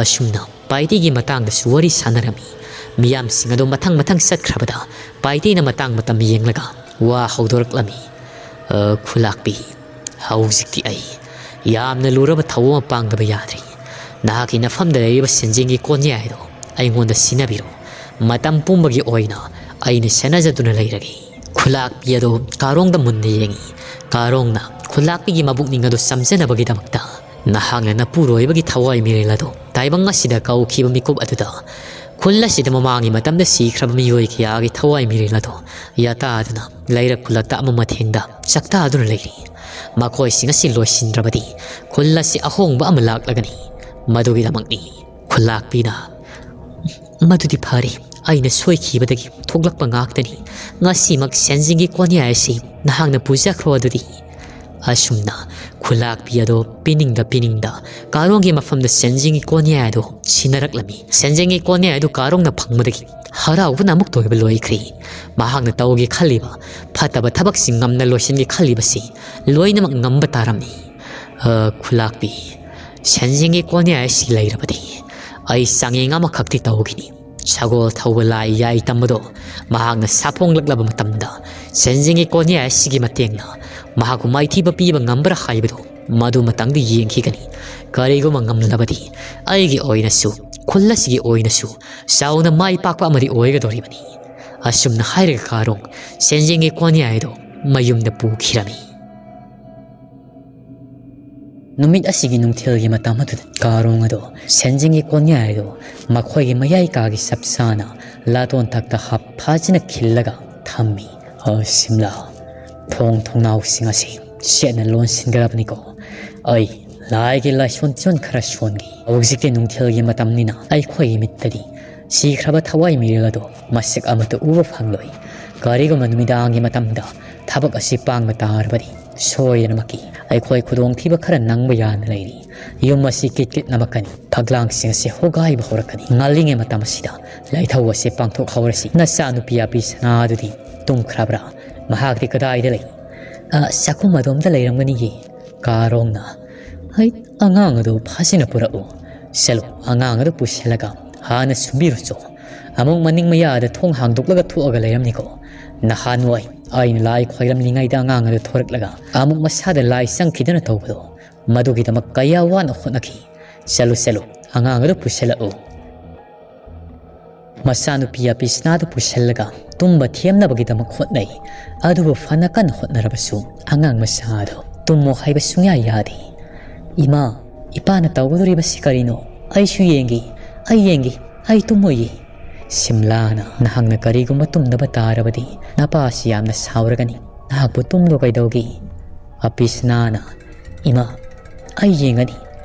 ꯑꯁꯨꯝꯅ ꯄꯥꯏꯇꯤꯒꯤ ꯃꯇꯥꯡꯗꯁꯨ ꯋꯥꯔꯤ ꯁꯥꯟꯅꯔꯝꯃꯤ꯫ ꯃꯤꯌꯥꯝꯁꯤꯡ ꯑꯗꯨ ꯃꯊꯪ ꯃꯊꯪ ꯆꯠꯈ꯭ꯔꯕꯗ ꯄꯥꯏꯇꯤꯅ ꯃꯇꯥꯡ ꯃꯇꯝ ꯌꯦꯡꯂꯒ ꯋꯥ ꯍꯧꯗꯣꯔꯛꯂꯝꯃꯤ꯫ "ꯑ, ꯈꯨꯂꯥꯛꯄꯤ, ꯍꯧꯖꯤꯛꯇꯤ ꯑꯩ ꯌꯥꯝꯅ ꯂꯨꯔꯕ ꯊꯧꯑꯣꯡ ꯑꯃ ꯄꯥꯡꯗꯕ ꯌꯥꯗ꯭ꯔꯤ꯫ ꯅꯍꯥꯛꯀꯤ ꯅꯐꯝꯗ ꯂꯩꯔꯤꯕ ꯁꯦꯟꯖꯦꯡꯒꯤ ꯀꯣꯟꯌꯥꯏ ꯑꯗꯣ ꯑꯩꯉꯣꯟꯗ ꯁꯤꯟꯅꯕꯤꯔꯣ꯫ ꯃꯇꯝ ꯄꯨꯝꯕꯒꯤ ꯑꯣꯏꯅ ꯑꯩꯅ ꯁꯦꯟꯅꯖꯗꯨꯅ ꯂꯩꯔꯒꯦ꯫" ꯈꯨꯂꯥꯛꯄꯤ ꯑꯗꯨ ꯀꯥꯔꯣꯡꯗ ꯃꯨꯟꯅ ꯌꯦꯡꯉꯤ꯫ ꯀꯥꯔꯣꯡꯅ ꯈꯨꯂꯥꯛꯄꯤꯒꯤ ꯃꯕꯨꯛꯅꯤꯡ ꯑꯗꯨ ꯆꯝꯖꯅꯕꯒꯤꯗꯃꯛꯇ, "ꯅꯍꯥꯛꯅ ꯅꯄꯨꯔꯣꯏꯕꯒꯤ ꯊꯋꯥꯏ ꯃꯤꯔꯦꯜ ꯑꯗꯨ ꯇꯥꯏꯕꯪ ꯑꯁꯤꯗ ꯀꯧꯈꯤꯕ ꯃꯤꯀꯨꯞ ꯑꯗꯨꯗ ꯈꯨꯜ ꯑꯁꯤꯗ ꯃꯃꯥꯡꯒꯤ ꯃꯇꯝꯗ ꯁꯤꯈ꯭ꯔꯕ ꯃꯤꯑꯣꯏ ꯀꯌꯥꯒꯤ ꯊꯋꯥꯏ ꯃꯤꯔꯦꯜ ꯑꯗꯨ ꯌꯥꯇꯥꯗꯨꯅ ꯂꯩꯔꯛ ꯈꯨꯜꯂꯛꯇ ꯑꯃ ꯃꯊꯦꯡꯗ ꯆꯥꯛꯇꯥꯗꯨꯅ ꯂꯩꯔꯤ꯫ ꯃꯈꯣꯏꯁꯤꯡ ꯑꯁꯤ ꯂꯣꯏꯁꯤꯟꯗ꯭ꯔꯕꯗꯤ ꯈꯨꯜ ꯑꯁꯤ ꯑꯍꯣꯡꯕ ꯑꯃ ꯂꯥꯛꯂꯒꯅꯤ꯫ ꯃꯗꯨꯒꯤꯗꯃꯛꯅꯤ꯫" ꯈꯨꯂꯥꯛꯄꯤꯅ, "ꯃꯗꯨꯗꯤ ꯐꯔꯦ, ꯑꯩꯅ ꯁꯣꯏꯈꯤꯕꯗꯒꯤ ꯊꯣꯛꯂꯛꯄ ꯉꯥꯛꯇꯅꯤ꯫ ꯉꯁꯤꯃꯛ ꯁꯦꯟꯖꯤꯡꯒꯤ ꯀꯣꯟꯌꯥꯏ ꯑꯁꯤ ꯅꯍꯥꯛꯅ ꯄꯨꯖꯈ꯭ꯔꯣ ꯑꯗꯨꯗꯤ꯫" ꯑꯁꯨꯝꯅ ꯈꯨꯂꯥꯛꯄꯤ ꯑꯗꯣ ꯄꯤꯅꯤꯡꯗ ꯄꯤꯅꯤꯡꯗ ꯀꯥꯔꯣꯡꯒꯤ ꯃꯐꯝꯗ ꯁꯦꯟꯖꯦꯡꯒꯤ ꯀꯣꯟꯌꯥꯏ ꯑꯗꯣ ꯁꯤꯟꯅꯔꯛꯂꯝꯃꯤ꯫ ꯁꯦꯟꯖꯦꯡꯒꯤ ꯀꯣꯟꯌꯥꯏ ꯑꯗꯨ ꯀꯥꯔꯣꯡꯅ ꯐꯪꯕꯗꯒꯤ ꯍꯔꯥꯎꯕꯅ ꯑꯃꯨꯛꯇ ꯑꯣꯏꯕ ꯂꯣꯏꯈ꯭ꯔꯦ꯫ ꯃꯍꯥꯛꯅ ꯇꯧꯒꯦ ꯈꯜꯂꯤꯕ ꯐꯠꯇꯕ ꯊꯕꯛꯁꯤꯡ ꯉꯝꯅ ꯂꯣꯏꯁꯤꯟꯒꯦ ꯈꯜꯂꯤꯕꯁꯤ ꯂꯣꯏꯅꯃꯛ ꯉꯝꯕ ꯇꯥꯔꯝꯃꯤ꯫ "ꯑ, ꯈꯨꯂꯥꯛꯄꯤ, ꯁꯦꯟꯖꯦꯡꯒꯤ ꯀꯣꯟꯌꯥꯏ ꯑꯁꯤ ꯂꯩꯔꯕꯗꯤ ꯑꯩ ꯆꯥꯡꯌꯦꯡ ꯑꯃꯈꯛꯇꯤ ꯇꯧꯈꯤꯅꯤ꯫" ꯁꯒꯣꯜ ꯊꯧꯕ ꯂꯥꯏ ꯌꯥꯏ ꯇꯝꯕꯗꯣ ꯃꯍꯥꯛꯅ ꯁꯥꯐꯣꯡꯂꯛꯂꯕ ꯃꯇꯝꯗ, ꯁꯦꯟꯖꯦꯡꯒꯤ ꯀꯣꯟꯌꯥꯏ ꯑꯁꯤꯒꯤ ꯃꯇꯦꯡꯅ ꯃꯍꯥꯛꯄꯨ ꯃꯥꯏꯊꯤꯕ ꯄꯤꯕ ꯉꯝꯕ꯭ꯔꯥ ꯍꯥꯏꯕꯗꯨ ꯃꯗꯨꯃꯇꯪꯗꯤ ꯌꯦꯡꯈꯤꯒꯅꯤ꯫ ꯀꯔꯤꯒꯨꯝꯕ ꯉꯝꯂꯕꯗꯤ ꯑꯩꯒꯤ ꯑꯣꯏꯅꯁꯨ, ꯈꯨꯜ ꯑꯁꯤꯒꯤ ꯑꯣꯏꯅꯁꯨ ꯆꯥꯎꯅ ꯃꯥꯏ ꯄꯥꯛꯄ ꯑꯃꯗꯤ ꯑꯣꯏꯒꯗꯧꯔꯤꯕꯅꯤ꯫ ꯑꯁꯨꯝꯅ ꯍꯥꯏꯔꯒ ꯀꯥꯔꯣꯡ ꯁꯦꯟꯖꯦꯡꯒꯤ ꯀꯣꯟꯌꯥꯏ ꯑꯗꯨ ꯃꯌꯨꯝꯗ ꯄꯨꯈꯤꯔꯝꯃꯤ꯫ ꯅꯨꯃꯤꯠ ꯑꯁꯤꯒꯤ ꯅꯨꯡꯊꯤꯜꯒꯤ ꯃꯇꯝ ꯑꯗꯨꯗ ꯀꯥꯔꯣꯡ ꯑꯗꯣ ꯁꯦꯟꯖꯦꯡꯒꯤ ꯀꯣꯟꯌꯥꯏ ꯑꯗꯣ ꯃꯈꯣꯏꯒꯤ ꯃꯌꯥꯏ ꯀꯥꯒꯤ ꯆꯞ ꯆꯥꯅ ꯂꯥꯇꯣꯟꯊꯛꯇ ꯍꯥꯞ ꯐꯖꯅ ꯈꯤꯜꯂꯒ ꯊꯝꯃꯤ꯫ "ꯑ, ꯁꯤꯝꯂꯥ, ꯊꯣꯡ ꯊꯣꯡꯅꯥꯎꯁꯤꯡ ꯑꯁꯤ ꯆꯦꯠꯅ ꯂꯣꯟꯁꯤꯟꯒꯗꯕꯅꯤꯀꯣ꯫ ꯑꯩ ꯂꯥꯏꯒꯤ ꯂꯥꯏꯁꯣꯟ ꯇꯤꯁꯣꯟ ꯈꯔ ꯁꯣꯟꯒꯦ꯫ ꯍꯧꯖꯤꯛꯇꯤ ꯅꯨꯡꯊꯤꯜꯒꯤ ꯃꯇꯝꯅꯤꯅ ꯑꯩꯈꯣꯏꯒꯤ ꯃꯤꯠꯇꯗꯤ ꯁꯤꯈ꯭ꯔꯕ ꯊꯋꯥꯏ ꯃꯤꯔꯦꯜ ꯑꯗꯣ ꯃꯁꯛ ꯑꯃꯠꯇ ꯎꯕ ꯐꯪꯂꯣꯏ꯫ ꯀꯔꯤꯒꯨꯝꯕ ꯅꯨꯃꯤꯗꯥꯡꯒꯤ ꯃꯇꯝꯗ ꯊꯕꯛ ꯑꯁꯤ ꯄꯥꯡꯕ ꯇꯥꯔꯕꯗꯤ ꯁꯣꯏꯗꯅꯃꯛꯀꯤ ꯑꯩꯈꯣꯏ ꯈꯨꯗꯣꯡꯊꯤꯕ ꯈꯔ ꯅꯪꯕ ꯌꯥꯅ ꯂꯩꯔꯤ꯫ ꯌꯨꯝ ꯑꯁꯤ ꯀꯤꯠ ꯀꯤꯠ ꯅꯃꯛꯀꯅꯤ, ꯐꯛꯂꯥꯡꯁꯤꯡ ꯑꯁꯤ ꯍꯣꯒꯥꯏꯕ ꯍꯧꯔꯛꯀꯅꯤ꯫ ꯉꯜꯂꯤꯉꯩ ꯃꯇꯝ ꯑꯁꯤꯗ ꯂꯥꯏꯊꯧ ꯑꯁꯤ ꯄꯥꯡꯊꯣꯛꯍꯧꯔꯁꯤ꯫ ꯅꯆꯥꯅꯨꯄꯤ ꯑꯄꯤ ꯁꯅꯥ ꯑꯗꯨꯗꯤ ꯇꯨꯝꯈ꯭ꯔꯕ꯭ꯔꯥ? ꯃꯍꯥꯛꯇꯤ ꯀꯗꯥꯏꯗ ꯂꯩ?" "ꯑ, ꯆꯥꯛꯈꯨꯝ ꯑꯗꯣꯝꯗ ꯂꯩꯔꯝꯒꯅꯤꯌꯦ꯫" ꯀꯥꯔꯣꯡꯅ, "ꯍꯩ, ꯑꯉꯥꯡ ꯑꯗꯨ ꯐꯥꯁꯤꯅ ꯄꯨꯔꯛꯎ꯫ ꯆꯠꯂꯨ, ꯑꯉꯥꯡ ꯑꯗꯨ ꯄꯨꯁꯤꯜꯂꯒ ꯍꯥꯟꯅ ꯁꯨꯝꯕꯤꯔꯨꯆꯣ꯫ ꯑꯃꯨꯛ ꯃꯅꯤꯡ ꯃꯌꯥꯗ ꯊꯣꯡ ꯍꯥꯡꯗꯣꯛꯂꯒ ꯊꯣꯛꯑꯒ ꯂꯩꯔꯝꯅꯤꯀꯣ꯫ ꯅꯍꯥꯟꯋꯥꯏ ꯑꯩꯅ ꯂꯥꯏ ꯈꯣꯏꯔꯝꯂꯤꯉꯩꯗ ꯑꯉꯥꯡ ꯑꯗꯨ ꯊꯣꯔꯛꯂꯒ ꯑꯃꯨꯛ ꯃꯁꯥꯗ ꯂꯥꯏ ꯆꯪꯈꯤꯗꯅ ꯇꯧꯕꯗꯣ, ꯃꯗꯨꯒꯤꯗꯃꯛ ꯀꯌꯥ ꯋꯥꯅ ꯍꯣꯠꯅꯈꯤ꯫ ꯆꯠꯂꯨ, ꯆꯠꯂꯨ, ꯑꯉꯥꯡ ꯑꯗꯨ ꯄꯨꯁꯤꯜꯂꯛꯎ꯫" ꯃꯆꯥꯅꯨꯄꯤ ꯑꯄꯤꯁꯅꯥꯗꯨ ꯄꯨꯁꯤꯜꯂꯒ ꯇꯨꯝꯕ ꯊꯦꯝꯅꯕꯒꯤꯗꯃꯛ ꯍꯣꯠꯅꯩ꯫ ꯑꯗꯨꯕꯨ ꯐꯅ ꯀꯟꯅ ꯍꯣꯠꯅꯔꯕꯁꯨ ꯑꯉꯥꯡ ꯃꯆꯥꯗꯨ ꯇꯨꯝꯃꯣ ꯍꯥꯏꯕ ꯁꯨꯡꯌꯥ ꯌꯥꯗꯦ꯫ "ꯏꯃꯥ, ꯏꯄꯥꯅ ꯇꯧꯒꯗꯧꯔꯤꯕꯁꯤ ꯀꯔꯤꯅꯣ? ꯑꯩꯁꯨ ꯌꯦꯡꯒꯦ, ꯑꯩ ꯌꯦꯡꯒꯦ, ꯑꯩ ꯇꯨꯝꯃꯣꯏꯌꯦ꯫" ꯁꯤꯝꯂꯥꯅ, "ꯅꯍꯥꯛꯅ ꯀꯔꯤꯒꯨꯝꯕ ꯇꯨꯝꯗꯕ ꯇꯥꯔꯕꯗꯤ ꯅꯄꯥꯁꯤ ꯌꯥꯝꯅ ꯁꯥꯎꯔꯒꯅꯤ꯫ ꯅꯍꯥꯛꯄꯨ ꯇꯨꯝꯂꯣ ꯀꯩꯗꯧꯒꯦ?" ꯑꯄꯤꯁꯅꯥꯅ, "ꯏꯃꯥ, ꯑꯩ ꯌꯦꯡꯒꯅꯤ꯫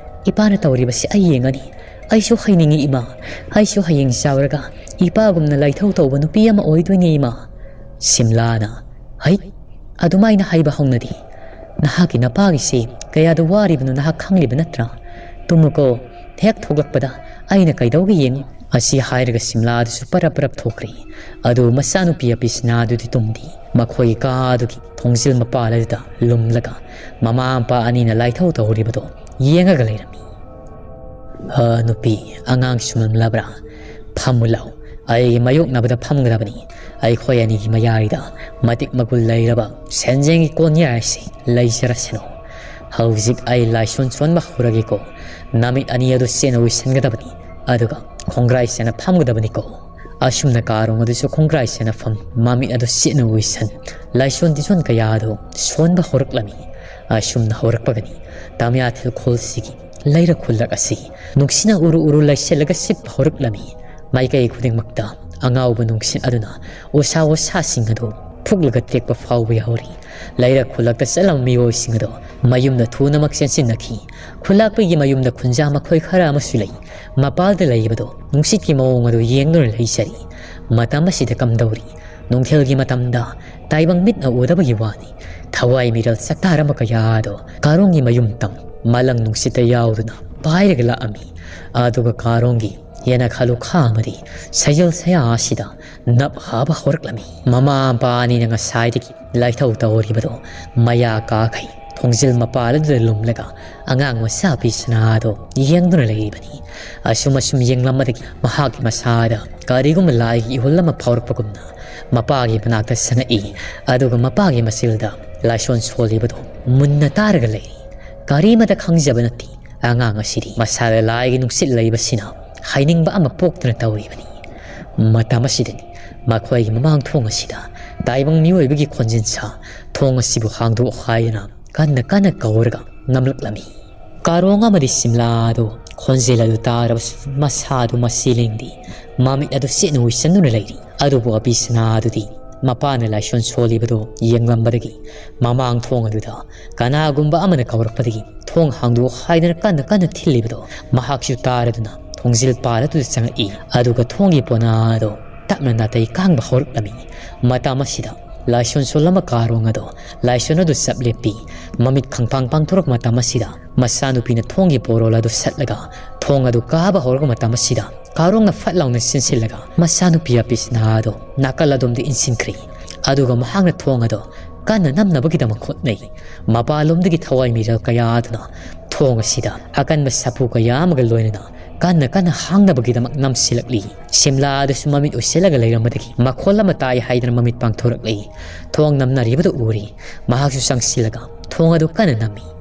ꯏꯄꯥꯅ ꯇꯧꯔꯤꯕꯁꯤ ꯑꯩ ꯌꯦꯡꯒꯅꯤ꯫ ꯑꯩꯁꯨ ꯍꯩꯅꯤꯡꯉꯤ ꯏꯃꯥ꯫ ꯑꯩꯁꯨ ꯍꯌꯦꯡ ꯆꯥꯎꯔꯒ ꯏꯄꯥꯒꯨꯝꯅ ꯂꯥꯏꯊꯧ ꯇꯧꯕ ꯅꯨꯄꯤ ꯑꯃ ꯑꯣꯏꯗꯣꯏꯅꯤ ꯏꯃꯥ꯫" ꯁꯤꯝꯂꯥꯅ, "ꯍꯩꯠ! ꯑꯗꯨꯃꯥꯏꯅ ꯍꯥꯏꯕ ꯍꯧꯅꯗꯦ꯫ "ꯅꯍꯥꯛꯀꯤ ꯅꯄꯥꯒꯤꯁꯤ ꯀꯌꯥꯗ ꯋꯥꯔꯤꯕꯅꯣ ꯅꯍꯥꯛ ꯈꯪꯂꯤꯕ ꯅꯠꯇ꯭ꯔꯥ? ꯇꯨꯝꯃꯨꯀꯣ, ꯍꯦꯛ ꯊꯣꯛꯂꯛꯄꯗ ꯑꯩꯅ ꯀꯩꯗꯧꯒꯦ ꯌꯦꯡꯉꯨ"꯫ ꯑꯁꯤ ꯍꯥꯏꯔꯒ ꯁꯤꯝꯂꯥꯗꯨꯁꯨ ꯄꯔꯞ ꯄꯔꯞ ꯊꯣꯛꯈ꯭ꯔꯦ꯫ ꯑꯗꯨ ꯃꯆꯥꯅꯨꯄꯤ ꯑꯄꯤꯁꯅꯥꯗꯨꯗꯤ ꯇꯨꯝꯗꯦ꯫ ꯃꯈꯣꯏꯒꯤ ꯀꯥꯗꯨꯒꯤ ꯊꯣꯡꯖꯤꯜ ꯃꯄꯥꯜ ꯑꯗꯨꯗ ꯂꯨꯝꯂꯒ ꯃꯃꯥ ꯃꯄꯥ ꯑꯅꯤꯅ ꯂꯥꯏꯊꯧ ꯇꯧꯔꯤꯕꯗꯣ ꯌꯦꯡꯉꯒ ꯂꯩꯔꯝꯃꯤ꯫ "ꯑ, ꯅꯨꯄꯤ, ꯑꯉꯥꯡ ꯁꯨꯝꯂꯝꯂꯕ꯭ꯔꯥ? ꯐꯝꯃꯨ ꯂꯥꯎ꯫ ꯑꯩꯒꯤ ꯃꯥꯌꯣꯛꯅꯕꯗ ꯐꯝꯒꯗꯕꯅꯤ꯫ ꯑꯩꯈꯣꯏ ꯑꯅꯤꯒꯤ ꯃꯌꯥꯏꯗ ꯃꯇꯤꯛ ꯃꯒꯨꯜ ꯂꯩꯔꯕ ꯁꯦꯟꯖꯦꯡꯒꯤ ꯀꯣꯟꯌꯥꯏ ꯑꯁꯤ ꯂꯩꯖꯔꯁꯅꯨ꯫ ꯍꯧꯖꯤꯛ ꯑꯩ ꯂꯥꯏꯁꯣꯟ ꯁꯣꯟꯕ ꯍꯧꯔꯒꯦꯀꯣ꯫ ꯅꯃꯤꯠ ꯑꯅꯤ ꯑꯗꯨ ꯆꯦꯠꯅ ꯎꯏꯁꯟꯒꯗꯕꯅꯤ, ꯑꯗꯨꯒ ꯈꯣꯡꯒ꯭ꯔꯥꯏ ꯆꯦꯠꯅ ꯐꯝꯒꯗꯕꯅꯤꯀꯣ"꯫ ꯑꯁꯨꯝꯅ ꯀꯥꯔꯣꯡ ꯑꯗꯨꯁꯨ ꯈꯣꯡꯒ꯭ꯔꯥꯏ ꯆꯦꯠꯅ ꯐꯝ, ꯃꯃꯤꯠ ꯑꯗꯨ ꯆꯦꯠꯅ ꯎꯏꯁꯟ, ꯂꯥꯏꯁꯣꯟ ꯇꯤꯁꯣꯟ ꯀꯌꯥ ꯑꯗꯨ ꯁꯣꯟꯕ ꯍꯧꯔꯛꯂꯝꯃꯤ꯫ ꯑꯁꯨꯝꯅ ꯍꯧꯔꯛꯄꯒꯅꯤ ꯇꯃꯤꯌꯥ ꯊꯤꯜꯈꯣꯜꯁꯤꯒꯤ ꯂꯩꯔꯛ ꯈꯨꯜꯂꯛ ꯑꯁꯤ ꯅꯨꯡꯁꯤꯠꯅ ꯎꯔꯨ ꯎꯔꯨ ꯂꯩꯁꯤꯜꯂꯒ ꯁꯤꯠꯄ ꯍꯧꯔꯛꯂꯝꯃꯤ꯫ ꯃꯥꯏꯀꯩ ꯈꯨꯗꯤꯡꯃꯛꯇ ꯑꯉꯥꯎꯕ ꯅꯨꯡꯁꯤꯠ ꯑꯗꯨꯅ ꯎꯁꯥ ꯋꯥꯁꯥꯁꯤꯡ ꯑꯗꯨ ꯐꯨꯛꯂꯒ ꯇꯦꯛꯄ ꯐꯥꯎꯕ ꯌꯥꯎꯔꯤ꯫ ꯂꯩꯔꯛ ꯈꯨꯜꯂꯛꯇ ꯆꯠꯂꯝꯕ ꯃꯤꯑꯣꯏꯁꯤꯡ ꯑꯗꯨ ꯃꯌꯨꯝꯗ ꯊꯨꯅꯃꯛ ꯆꯦꯟꯁꯤꯟꯅꯈꯤ꯫ ꯈꯨꯜꯂꯥꯛꯄꯒꯤ ꯃꯌꯨꯝꯗ ꯈꯨꯟꯖꯥ ꯃꯈꯣꯏ ꯈꯔ ꯑꯃꯁꯨ ꯂꯩ꯫ ꯃꯄꯥꯜꯗ ꯂꯩꯕꯗꯨ ꯅꯨꯡꯁꯤꯠꯀꯤ ꯃꯑꯣꯡ ꯑꯗꯨ ꯌꯦꯡꯗꯨꯅ ꯂꯩꯖꯔꯤ꯫ ꯃꯇꯝ ꯑꯁꯤꯗ ꯀꯝꯗꯧꯔꯤ? ꯅꯨꯡꯊꯤꯜꯒꯤ ꯃꯇꯝꯗ ꯇꯥꯏꯕꯪ ꯃꯤꯠꯅ ꯎꯗꯕꯒꯤ ꯋꯥꯅꯤ꯫ ꯊꯋꯥꯏ ꯃꯤꯔꯦꯜ ꯆꯥꯛꯇꯥꯔꯝꯕ ꯀꯌꯥ ꯑꯗꯨ ꯀꯥꯔꯣꯡꯒꯤ ꯃꯌꯨꯝ ꯇꯝ ꯃꯂꯪ ꯅꯨꯡꯁꯤꯠꯇ ꯌꯥꯎꯗꯨꯅ ꯄꯥꯏꯔꯒ ꯂꯥꯛꯑꯝꯃꯤ꯫ ꯑꯗꯨꯒ ꯀꯥꯔꯣꯡꯒꯤ ꯌꯦꯅꯈꯥ ꯂꯨꯈꯥ ꯑꯃꯗꯤ ꯁꯖꯜ ꯁꯌꯥ ꯑꯁꯤꯗ ꯅꯞ ꯍꯥꯕ ꯍꯧꯔꯛꯂꯝꯃꯤ꯫ ꯃꯃꯥ ꯃꯄꯥ ꯑꯅꯤꯅ ꯉꯁꯥꯏꯗꯒꯤ ꯂꯥꯏꯊꯧ ꯇꯧꯔꯤꯕꯗꯨ ꯃꯌꯥ ꯀꯥꯈꯩ ꯊꯣꯡꯖꯤꯜ ꯃꯄꯥꯜ ꯑꯗꯨꯗ ꯂꯨꯝꯂꯒ ꯑꯉꯥꯡ ꯃꯆꯥ ꯄꯤꯁꯅꯥ ꯑꯗꯨ ꯌꯦꯡꯗꯨꯅ ꯂꯩꯔꯤꯕꯅꯤ꯫ ꯑꯁꯨꯝ ꯑꯁꯨꯝ ꯌꯦꯡꯂꯝꯕꯗꯒꯤ ꯃꯍꯥꯛꯀꯤ ꯃꯁꯥꯗ ꯀꯔꯤꯒꯨꯝꯕ ꯂꯥꯏꯒꯤ ꯏꯍꯨꯜ ꯑꯃ ꯐꯥꯎꯔꯛꯄꯒꯨꯝꯅ ꯃꯄꯥꯒꯤ ꯃꯅꯥꯛꯇ ꯆꯪꯉꯛꯏ꯫ ꯑꯗꯨꯒ ꯃꯄꯥꯒꯤ ꯃꯆꯤꯜꯗ ꯂꯥꯏꯁꯣꯟ ꯁꯣꯜꯂꯤꯕꯗꯨ ꯃꯨꯟꯅ ꯇꯥꯔꯒ ꯂꯩꯔꯤ꯫ ꯀꯔꯤꯃꯇ ꯈꯪꯖꯕ ꯅꯠꯇꯦ꯫ ꯑꯉꯥꯡ ꯑꯁꯤꯗꯤ ꯃꯁꯥꯗ ꯂꯥꯏꯒꯤ ꯅꯨꯡꯁꯤꯠ ꯂꯩꯕꯁꯤꯅ ꯍꯥꯏꯅꯤꯡꯕ ꯑꯃ ꯄꯣꯛꯇꯨꯅ ꯇꯧꯔꯤꯕꯅꯤ꯫ ꯃꯇꯝ ꯑꯁꯤꯗꯅꯤ ꯃꯈꯣꯏꯒꯤ ꯃꯃꯥꯡ ꯊꯣꯡ ꯑꯁꯤꯗ ꯇꯥꯏꯕꯪ ꯃꯤꯑꯣꯏꯕꯒꯤ ꯈꯣꯟꯖꯦꯜ ꯁꯥ ꯊꯣꯡ ꯑꯁꯤꯕꯨ ꯍꯥꯡꯗꯣꯛ ꯍꯥꯏꯗꯨꯅ ꯀꯟꯅ ꯀꯟꯅ ꯀꯧꯔꯒ ꯅꯝꯂꯛꯂꯝꯃꯤ꯫ ꯀꯥꯔꯣꯡ ꯑꯃꯗꯤ ꯁꯤꯝꯂꯥ ꯑꯗꯨ ꯈꯣꯟꯖꯦꯜ ꯑꯗꯨ ꯇꯥꯔꯕꯁꯨ ꯃꯁꯥ ꯑꯗꯨ ꯃꯁꯤ ꯂꯦꯡꯗꯦ꯫ ꯃꯃꯤꯠ ꯑꯗꯨ ꯆꯦꯠꯅ ꯎꯏꯁꯟꯗꯨꯅ ꯂꯩꯔꯤ꯫ ꯑꯗꯨꯕꯨ ꯑꯕꯤꯁꯅꯥ ꯑꯗꯨꯗꯤ ꯃꯄꯥꯅ ꯂꯥꯏꯁꯣꯟ ꯁꯣꯜꯂꯤꯕꯗꯨ ꯌꯦꯡꯂꯝꯕꯗꯒꯤ ꯃꯃꯥꯡ ꯊꯣꯡ ꯑꯗꯨꯗ ꯀꯅꯥꯒꯨꯝꯕ ꯑꯃꯅ ꯀꯧꯔꯛꯄꯗꯒꯤ ꯊꯣꯡ ꯍꯥꯡꯗꯣꯛ ꯍꯥꯏꯗꯅ ꯀꯟꯅ ꯀꯟꯅ ꯊꯤꯜꯂꯤꯕꯗꯣ ꯃꯍꯥꯛꯁꯨ ꯇꯥꯔꯗꯨꯅ ꯊꯣꯡꯖꯤꯜ ꯄꯥꯜ ꯑꯗꯨꯗ ꯆꯪꯉꯛꯏ꯫ ꯑꯗꯨꯒ ꯊꯣꯡꯒꯤ ꯄꯣꯅꯥ ꯑꯗꯨ ꯇꯞꯅ ꯅꯥꯇꯩ ꯀꯥꯡꯕ ꯍꯧꯔꯛꯂꯝꯃꯤ꯫ ꯃꯇꯝ ꯑꯁꯤꯗ ꯂꯥꯏꯁꯣꯟ ꯁꯣꯜꯂꯝꯕ ꯀꯥꯔꯣꯡ ꯑꯗꯣ, ꯂꯥꯏꯁꯣꯟ ꯑꯗꯨ ꯆꯞ ꯂꯦꯞꯄꯤ꯫ ꯃꯃꯤꯠ ꯈꯪꯐꯥꯡ ꯄꯥꯡꯊꯣꯔꯛꯄ ꯃꯇꯝ ꯑꯁꯤꯗ ꯃꯆꯥꯅꯨꯄꯤꯅ ꯊꯣꯡꯒꯤ ꯄꯣꯔꯣꯜ ꯑꯗꯨ ꯁꯠꯂꯒ ꯊꯣꯡ ꯑꯗꯨ ꯀꯥꯕ ꯍꯧꯔꯛꯄ ꯃꯇꯝ ꯑꯁꯤꯗ ꯀꯥꯔꯣꯡꯅ ꯐꯠ ꯂꯥꯎꯅ ꯆꯦꯟꯁꯤꯜꯂꯒ ꯃꯆꯥꯅꯨꯄꯤ ꯑꯄꯤꯁꯅꯥ ꯑꯗꯣ ꯅꯥꯀꯜ ꯑꯗꯣꯝꯗ ꯏꯟꯁꯤꯟꯈ꯭ꯔꯤ꯫ ꯑꯗꯨꯒ ꯃꯍꯥꯛꯅ ꯊꯣꯡ ꯑꯗꯣ ꯀꯟꯅ ꯅꯝꯅꯕꯒꯤꯗꯃꯛ ꯍꯣꯠꯅꯩ꯫ ꯃꯄꯥꯟꯂꯣꯝꯗꯒꯤ ꯊꯋꯥꯏ ꯃꯤꯔꯦꯜ ꯀꯌꯥ ꯑꯗꯨꯅ ꯊꯣꯡ ꯑꯁꯤꯗ ꯑꯀꯟꯕ ꯁꯥꯐꯨ ꯀꯌꯥ ꯑꯃꯒ ꯂꯣꯏꯅꯅ ꯀꯟꯅ ꯀꯟꯅ ꯍꯥꯡꯅꯕꯒꯤꯗꯃꯛ ꯅꯝꯁꯤꯜꯂꯛꯂꯤ꯫ ꯁꯤꯝꯂꯥ ꯑꯗꯨꯁꯨ ꯃꯃꯤꯠ ꯎꯏꯁꯤꯜꯂꯒ ꯂꯩꯔꯝꯕꯗꯒꯤ ꯃꯈꯣꯜ ꯑꯃ ꯇꯥꯏ ꯍꯥꯏꯗꯅ ꯃꯃꯤꯠ ꯄꯥꯡꯊꯣꯔꯛꯂꯤ꯫ ꯊꯣꯡ ꯅꯝꯅꯔꯤꯕꯗꯨ ꯎꯔꯤ꯫ ꯃꯍꯥꯛꯁꯨ ꯆꯪꯁꯤꯜꯂꯒ ꯊꯣꯡ ꯑꯗꯨ ꯀꯟꯅ ꯅꯝꯃꯤ꯫